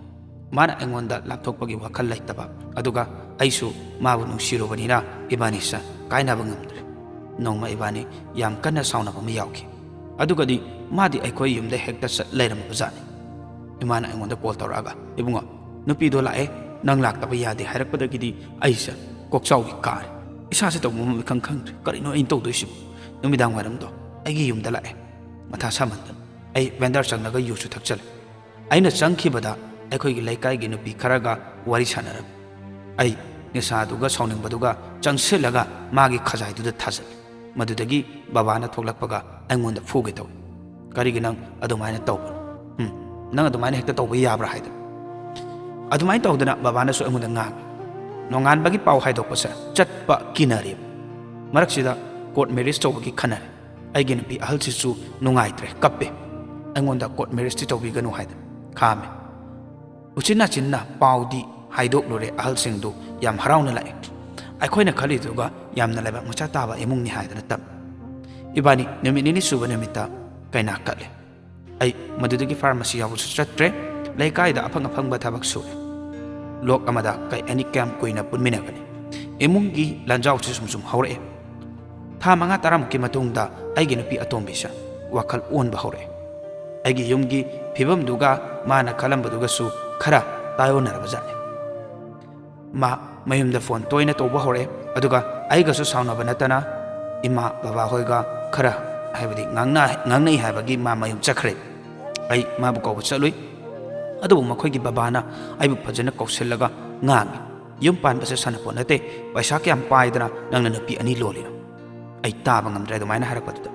ꯃꯥꯅ ꯑꯩꯉꯣꯟꯗ ꯂꯥꯞꯊꯣꯛꯄꯒꯤ ꯋꯥꯈꯜ ꯂꯩꯇꯕ, ꯑꯗꯨꯒ ꯑꯩꯁꯨ ꯃꯥꯕꯨ ꯅꯨꯡꯁꯤꯔꯨꯕꯅꯤꯅ ꯏꯕꯥꯅꯤꯁꯦ ꯀꯥꯏꯅꯕ ꯉꯝꯗ꯭ꯔꯦ꯫ ꯅꯣꯡꯃ ꯏꯕꯥꯅꯤ ꯌꯥꯝ ꯀꯟꯅ ꯁꯥꯎꯅꯕ ꯑꯃ ꯌꯥꯎꯈꯤ꯫ ꯑꯗꯨꯒꯗꯤ ꯃꯥꯗꯤ ꯑꯩꯈꯣꯏ ꯌꯨꯝꯗ ꯍꯦꯛꯇ ꯆꯠ ꯂꯩꯔꯝꯃꯕꯖꯥꯠꯅꯤ꯫ ꯏꯃꯥꯅ ꯑꯩꯉꯣꯟꯗ ꯀꯣꯜ ꯇꯧꯔꯛꯑꯒ, "ꯏꯕꯨꯡꯉꯣ, ꯅꯨꯄꯤꯗꯣ ꯂꯥꯛꯑꯦ, ꯅꯪ ꯂꯥꯛꯇꯕ ꯌꯥꯗꯦ" ꯍꯥꯏꯔꯛꯄꯗꯒꯤꯗꯤ ꯑꯩꯁꯦ ꯀꯣꯛꯆꯥꯎꯕꯤ ꯀꯥꯔꯦ꯫ ꯏꯁꯥꯁꯦ ꯇꯧꯐꯝ ꯑꯃ ꯏꯈꯪ ꯈꯪꯗ꯭ꯔꯦ꯫ ꯀꯔꯤꯅꯣ ꯑꯩꯅ ꯇꯧꯗꯣꯏꯁꯤꯕꯨ? ꯅꯨꯃꯤꯗꯥꯡ ꯋꯥꯏꯔꯝꯗꯣ ꯑꯩꯒꯤ ꯌꯨꯝꯗ ꯂꯥꯛꯑꯦ꯫ ꯃꯊꯥ ꯁꯥꯃꯟꯗꯅ ꯑꯩ ꯕꯦꯟꯗꯔ ꯆꯪꯂꯒ ꯌꯨꯁꯨ ꯊꯛꯆꯜꯂꯦ꯫ ꯑꯩꯅ ꯆꯪꯈꯤꯕꯗ ꯑꯩꯈꯣꯏꯒꯤ ꯂꯩꯀꯥꯏꯒꯤ ꯅꯨꯄꯤ ꯈꯔꯒ ꯋꯥꯔꯤ ꯁꯥꯟꯅꯔꯝꯃꯤ꯫ ꯑꯩ ꯅꯤꯁꯥꯗꯨꯒ ꯁꯥꯎꯅꯤꯡꯕꯗꯨꯒ ꯆꯪꯁꯤꯜꯂꯒ ꯃꯥꯒꯤ ꯈꯖꯥꯏꯗꯨꯗ ꯊꯥꯖꯤꯜꯂꯤ꯫ ꯃꯗꯨꯗꯒꯤ ꯕꯕꯥꯅ ꯊꯣꯛꯂꯛꯄꯒ ꯑꯩꯉꯣꯟꯗ ꯐꯨꯒꯦ ꯇꯧꯏ꯫ "ꯀꯔꯤꯒꯤ ꯅꯪ ꯑꯗꯨꯃꯥꯏꯅ ꯇꯧꯕꯅꯣ? ꯎꯝ, ꯅꯪ ꯑꯗꯨꯃꯥꯏꯅ ꯍꯦꯛꯇ ꯇꯧꯕ ꯌꯥꯕ꯭ꯔꯥ?" ꯍꯥꯏꯗꯅ꯫ ꯑꯗꯨꯃꯥꯏꯅ ꯇꯧꯗꯅ ꯕꯕꯥꯅꯁꯨ ꯑꯩꯉꯣꯟꯗ ꯉꯥꯡꯉꯤ꯫ ꯅꯣꯡꯉꯥꯟꯕꯒꯤ ꯄꯥꯎ ꯍꯥꯏꯗꯣꯛꯄꯁꯦ ꯆꯠꯄ ꯀꯤꯅꯔꯦꯕ꯫ ꯃꯔꯛꯁꯤꯗ ꯀꯣꯔꯠ ꯃꯦꯔꯤꯖ ꯇꯧꯕꯒꯤ ꯈꯟꯅꯔꯦ꯫ ꯑꯩꯒꯤ ꯅꯨꯄꯤ ꯑꯍꯜꯁꯤꯁꯨ ꯅꯨꯡꯉꯥꯏꯇ꯭ꯔꯦ, ꯀꯞꯄꯦ꯫ ꯑꯩꯉꯣꯟꯗ ꯀꯣꯔꯠ ꯃꯦꯔꯤꯖꯇꯤ ꯇꯧꯕꯤꯒꯅꯨ ꯍꯥꯏꯗꯅ ꯈꯥꯝꯃꯦ꯫ ꯎꯆꯤꯟ ꯅꯥꯆꯤꯟꯅ ꯄꯥꯎꯗꯤ ꯍꯥꯏꯗꯣꯛꯂꯨꯔꯦ ꯑꯍꯜꯁꯤꯡꯗꯨ ꯌꯥꯝ ꯍꯔꯥꯎꯅ ꯂꯥꯛꯑꯦ꯫ ꯑꯩꯈꯣꯏꯅ ꯈꯜꯂꯤꯗꯨꯒ ꯌꯥꯝꯅ ꯂꯥꯏꯕꯛ ꯃꯆꯥ ꯇꯥꯕ ꯏꯃꯨꯡꯅꯤ ꯍꯥꯏꯗꯅ ꯇꯝꯃꯤ꯫ ꯏꯕꯥꯅꯤ ꯅꯨꯃꯤꯠ ꯅꯤꯅꯤ ꯁꯨꯕ ꯅꯨꯃꯤꯠꯇ ꯀꯩꯅꯥ ꯀꯠꯂꯦ꯫ ꯑꯩ ꯃꯗꯨꯗꯒꯤ ꯐꯥꯔꯃꯥꯁꯤ ꯌꯥꯎꯕꯁꯨ ꯆꯠꯇ꯭ꯔꯦ꯫ ꯂꯩꯀꯥꯏꯗ ꯑꯐꯪ ꯑꯐꯪꯕ ꯊꯕꯛ ꯁꯨꯔꯦ꯫ ꯂꯣꯛ ꯑꯃꯗ ꯀꯩ ꯑꯅꯤ ꯀꯌꯥꯝ ꯀꯨꯏꯅ ꯄꯨꯟꯃꯤꯟꯅꯒꯅꯤ? ꯏꯃꯨꯡꯒꯤ ꯂꯥꯟꯖꯥꯎꯁꯤ ꯁꯨꯝ ꯁꯨꯝ ꯍꯧꯔꯛꯑꯦ꯫ ꯊꯥ ꯃꯉꯥ ꯇꯔꯥꯃꯨꯛꯀꯤ ꯃꯇꯨꯡꯗ ꯑꯩꯒꯤ ꯅꯨꯄꯤ ꯑꯇꯣꯝꯕꯤꯁꯦ ꯋꯥꯈꯜ ꯑꯣꯟꯕ ꯍꯧꯔꯛꯑꯦ꯫ ꯑꯩꯒꯤ ꯌꯨꯝꯒꯤ ꯐꯤꯕꯝꯗꯨꯒ ꯃꯥꯅ ꯈꯜꯂꯝꯕꯗꯨꯒꯁꯨ ꯈꯔ ꯇꯥꯏꯑꯣꯟꯅꯔꯕꯖꯥꯠꯅꯤ꯫ ꯃꯥ ꯃꯌꯨꯝꯗ ꯐꯣꯟ ꯇꯣꯏꯅ ꯇꯧꯕ ꯍꯧꯔꯛꯑꯦ, ꯑꯗꯨꯒ ꯑꯩꯒꯁꯨ ꯁꯥꯎꯅꯕ ꯅꯠꯇꯅ ꯏꯃꯥ ꯕꯕꯥ ꯍꯣꯏꯒ ꯈꯔ, ꯍꯥꯏꯕꯗꯤ, ꯉꯥꯡꯅ-, ꯉꯥꯡꯅꯩ ꯍꯥꯏꯕꯒꯤ ꯃꯥ ꯃꯌꯨꯝ ꯆꯠꯈ꯭ꯔꯦ꯫ ꯑꯩ ꯃꯥꯕꯨ ꯀꯧꯕ ꯆꯠꯂꯨꯏ, ꯑꯗꯨꯕꯨ ꯃꯈꯣꯏꯒꯤ ꯕꯕꯥꯅ ꯑꯩꯕꯨ ꯐꯖꯅ ꯀꯧꯁꯤꯜꯂꯒ ꯉꯥꯡꯉꯤ, "ꯌꯨꯝ ꯄꯥꯟꯕꯁꯦ ꯁꯥꯟꯅꯄꯣꯠ ꯅꯠꯇꯦ, ꯄꯩꯁꯥ ꯀꯌꯥꯝ ꯄꯥꯏꯗꯅ ꯅꯪꯅ ꯅꯨꯄꯤ ꯑꯅꯤ ꯂꯣꯜꯂꯤꯅꯣ?" ꯑꯩ ꯇꯥꯕ ꯉꯝꯗ꯭ꯔꯦ ꯑꯗꯨꯃꯥꯏꯅ ꯍꯥꯏꯔꯛꯄꯗꯨꯗ꯫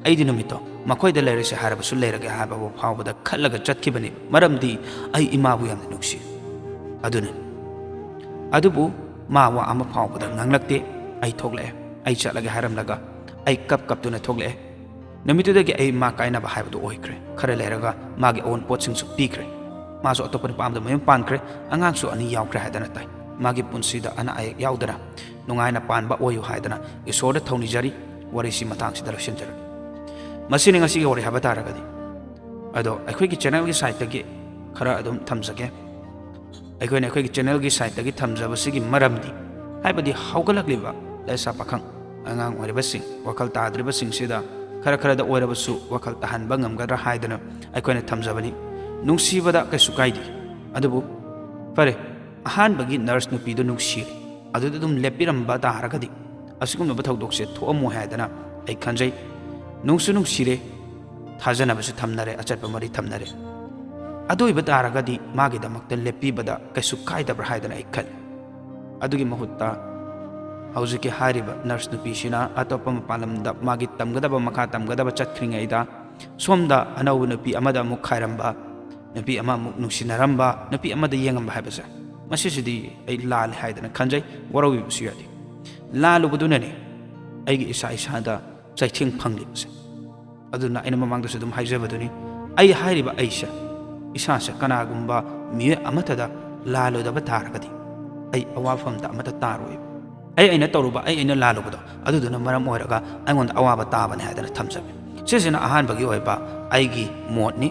ꯑꯩꯗꯤ ꯅꯨꯃꯤꯠꯇꯣ ꯃꯈꯣꯏꯗ ꯂꯩꯔꯁꯦ ꯍꯥꯏꯔꯕꯁꯨ ꯂꯩꯔꯒꯦ ꯍꯥꯏꯕ ꯐꯥꯎꯕꯗ ꯈꯜꯂꯒ ꯆꯠꯈꯤꯕꯅꯤ, ꯃꯔꯝꯗꯤ ꯑꯩ ꯏꯃꯥꯕꯨ ꯌꯥꯝꯅ ꯅꯨꯡꯁꯤ꯫ ꯑꯗꯨꯅ, ꯑꯗꯨꯕꯨ ꯃꯥ ꯋꯥ ꯑꯃ ꯐꯥꯎꯕꯗ ꯉꯥꯡꯂꯛꯇꯦ꯫ ꯑꯩ ꯊꯣꯛꯂꯛꯑꯦ, ꯑꯩ ꯆꯠꯂꯒꯦ ꯍꯥꯏꯔꯝꯂꯒ ꯑꯩ ꯀꯞ ꯀꯞꯇꯨꯅ ꯊꯣꯛꯂꯛꯑꯦ꯫ ꯅꯨꯃꯤꯠꯇꯨꯗꯒꯤ ꯑꯩ ꯃꯥ ꯀꯥꯏꯅꯕ ꯍꯥꯏꯕꯗꯨ ꯑꯣꯏꯈ꯭ꯔꯦ꯫ ꯈꯔ ꯂꯩꯔꯒ ꯃꯥꯒꯤ ꯑꯑꯣꯟꯄꯣꯠꯁꯤꯡꯁꯨ ꯄꯤꯈ꯭ꯔꯦ꯫ ꯃꯥꯁꯨ ꯑꯇꯣꯞꯄ ꯅꯨꯄꯥ ꯑꯃꯗ ꯃꯌꯨꯝ ꯄꯥꯟꯈ꯭ꯔꯦ, ꯑꯉꯥꯡꯁꯨ ꯑꯅꯤ ꯌꯥꯎꯈ꯭ꯔꯦ ꯍꯥꯏꯗꯅ ꯇꯥꯏ꯫ ꯃꯥꯒꯤ ꯄꯨꯟꯁꯤꯗ ꯑꯅꯥ ꯑꯌꯦꯛ ꯌꯥꯎꯗꯅ ꯅꯨꯡꯉꯥꯏꯅ ꯄꯥꯟꯕ ꯑꯣꯏꯌꯨ ꯍꯥꯏꯗꯅ ꯏꯁꯣꯔꯗ ꯊꯧꯅꯤꯖꯔꯤ꯫ ꯋꯥꯔꯤꯁꯤ ꯃꯇꯥꯡꯁꯤꯗ ꯂꯣꯏꯁꯤꯟꯖꯔꯒꯦ꯫ ꯃꯁꯤꯅꯤ ꯉꯁꯤꯒꯤ ꯋꯥꯔꯤ ꯍꯥꯏꯕ ꯇꯥꯔꯒꯗꯤ꯫ ꯑꯗꯣ ꯑꯩꯈꯣꯏꯒꯤ ꯆꯦꯅꯦꯜꯒꯤ ꯁꯥꯏꯠꯇꯒꯤ ꯈꯔ ꯑꯗꯨꯝ ꯊꯝꯖꯒꯦ꯫ ꯑꯩꯈꯣꯏꯅ ꯑꯩꯈꯣꯏꯒꯤ ꯆꯦꯅꯦꯜꯒꯤ ꯁꯥꯏꯠꯇꯒꯤ ꯊꯝꯖꯕꯁꯤꯒꯤ ꯃꯔꯝꯗꯤ, ꯍꯥꯏꯕꯗꯤ ꯍꯧꯒꯠꯂꯛꯂꯤꯕ ꯂꯩꯁꯥ ꯄꯥꯈꯪ ꯑꯉꯥꯡ ꯑꯣꯏꯔꯤꯕꯁꯤꯡ, ꯋꯥꯈꯜ ꯇꯥꯗ꯭ꯔꯤꯕꯁꯤꯡꯁꯤꯗ ꯈꯔ ꯈꯔꯗ ꯑꯣꯏꯔꯕꯁꯨ ꯋꯥꯈꯜ ꯇꯥꯍꯟꯕ ꯉꯝꯒꯗ꯭ꯔꯥ ꯍꯥꯏꯗꯅ ꯑꯩꯈꯣꯏꯅ ꯊꯝꯖꯕꯅꯤ꯫ ꯅꯨꯡꯁꯤꯕꯗ ꯀꯩꯁꯨ ꯀꯥꯏꯗꯦ꯫ ꯑꯗꯨꯕꯨ ꯐꯔꯦ, ꯑꯍꯥꯟꯕꯒꯤ ꯅꯔꯁ ꯅꯨꯄꯤꯗꯨ ꯅꯨꯡꯁꯤꯔꯦ, ꯑꯗꯨꯗ ꯑꯗꯨꯝ ꯂꯦꯞꯄꯤꯔꯝꯕ ꯇꯥꯔꯒꯗꯤ ꯑꯁꯤꯒꯨꯝꯂꯕ ꯊꯧꯗꯣꯛꯁꯦ ꯊꯣꯛꯑꯝꯃꯣꯏ ꯍꯥꯏꯗꯅ ꯑꯩ ꯈꯟꯖꯩ꯫ ꯅꯨꯡꯁꯨ ꯅꯨꯡꯁꯤꯔꯦ, ꯊꯥꯖꯅꯕꯁꯨ ꯊꯝꯅꯔꯦ, ꯑꯆꯠꯄ ꯃꯔꯤ ꯊꯝꯅꯔꯦ꯫ ꯑꯗꯨ ꯑꯣꯏꯕ ꯇꯥꯔꯒꯗꯤ ꯃꯥꯒꯤꯗꯃꯛꯇ ꯂꯦꯞꯄꯤꯕꯗ ꯀꯩꯁꯨ ꯀꯥꯏꯗꯕ꯭ꯔꯥ ꯍꯥꯏꯗꯅ ꯑꯩ ꯈꯜꯂꯤ꯫ ꯑꯗꯨꯒꯤ ꯃꯍꯨꯠꯇ ꯍꯧꯖꯤꯛꯀꯤ ꯍꯥꯏꯔꯤꯕ ꯅꯔꯁ ꯅꯨꯄꯤꯁꯤꯅ ꯑꯇꯣꯞꯄ ꯃꯄꯥꯟ ꯂꯝꯗ ꯃꯥꯒꯤ ꯇꯝꯒꯗꯕ, ꯃꯈꯥ ꯇꯝꯒꯗꯕ ꯆꯠꯈ꯭ꯔꯤꯉꯩꯗ ꯁꯣꯝꯗ ꯑꯅꯧꯕ ꯅꯨꯄꯤ ꯑꯃꯗ ꯑꯃꯨꯛ ꯈꯥꯏꯔꯝꯕ, ꯅꯨꯄꯤ ꯑꯃ ꯑꯃꯨꯛ ꯅꯨꯡꯁꯤꯅꯔꯝꯕ, ꯅꯨꯄꯤ ꯑꯃꯗ ꯌꯦꯡꯉꯝꯕ ꯍꯥꯏꯕꯁꯦ, ꯃꯁꯤꯁꯤꯗꯤ ꯑꯩ ꯂꯥꯜꯂꯦ ꯍꯥꯏꯗꯅ ꯈꯟꯖꯩ, ꯋꯥꯔꯧꯕꯤꯕꯁꯨ ꯌꯥꯗꯦ꯫ ꯂꯥꯜꯂꯨꯕꯗꯨꯅꯅꯦ ꯑꯩꯒꯤ ꯏꯁꯥ ꯏꯁꯥꯗ ꯆꯩꯊꯦꯡ ꯐꯪꯂꯤꯕꯁꯦ꯫ ꯑꯗꯨꯅ ꯑꯩꯅ ꯃꯃꯥꯡꯗꯁꯨ ꯑꯗꯨꯝ ꯍꯥꯏꯖꯕꯗꯨꯅꯤ, ꯑꯩ ꯍꯥꯏꯔꯤꯕ ꯑꯩꯁꯦ, ꯏꯁꯥꯁꯦ ꯀꯅꯥꯒꯨꯝꯕ ꯃꯤꯑꯣꯏ ꯑꯃꯠꯇꯗ ꯂꯥꯜꯂꯣꯏꯗꯕ ꯇꯥꯔꯒꯗꯤ ꯑꯩ ꯑꯋꯥꯐꯝꯗ ꯑꯃꯠꯇ ꯇꯥꯔꯣꯏꯕ꯫ ꯑꯩ ꯑꯩꯅ ꯇꯧꯔꯨꯕ, ꯑꯩ ꯑꯩꯅ ꯂꯥꯜꯂꯨꯕꯗꯣ, ꯑꯗꯨꯗꯨꯅ ꯃꯔꯝ ꯑꯣꯏꯔꯒ ꯑꯩꯉꯣꯟꯗ ꯑꯋꯥꯕ ꯇꯥꯕꯅꯦ ꯍꯥꯏꯗꯅ ꯊꯝꯖꯒꯦ꯫ ꯁꯤꯁꯤꯅ ꯑꯍꯥꯟꯕꯒꯤ ꯑꯣꯏꯕ ꯑꯩꯒꯤ ꯃꯣꯠꯅꯤ꯫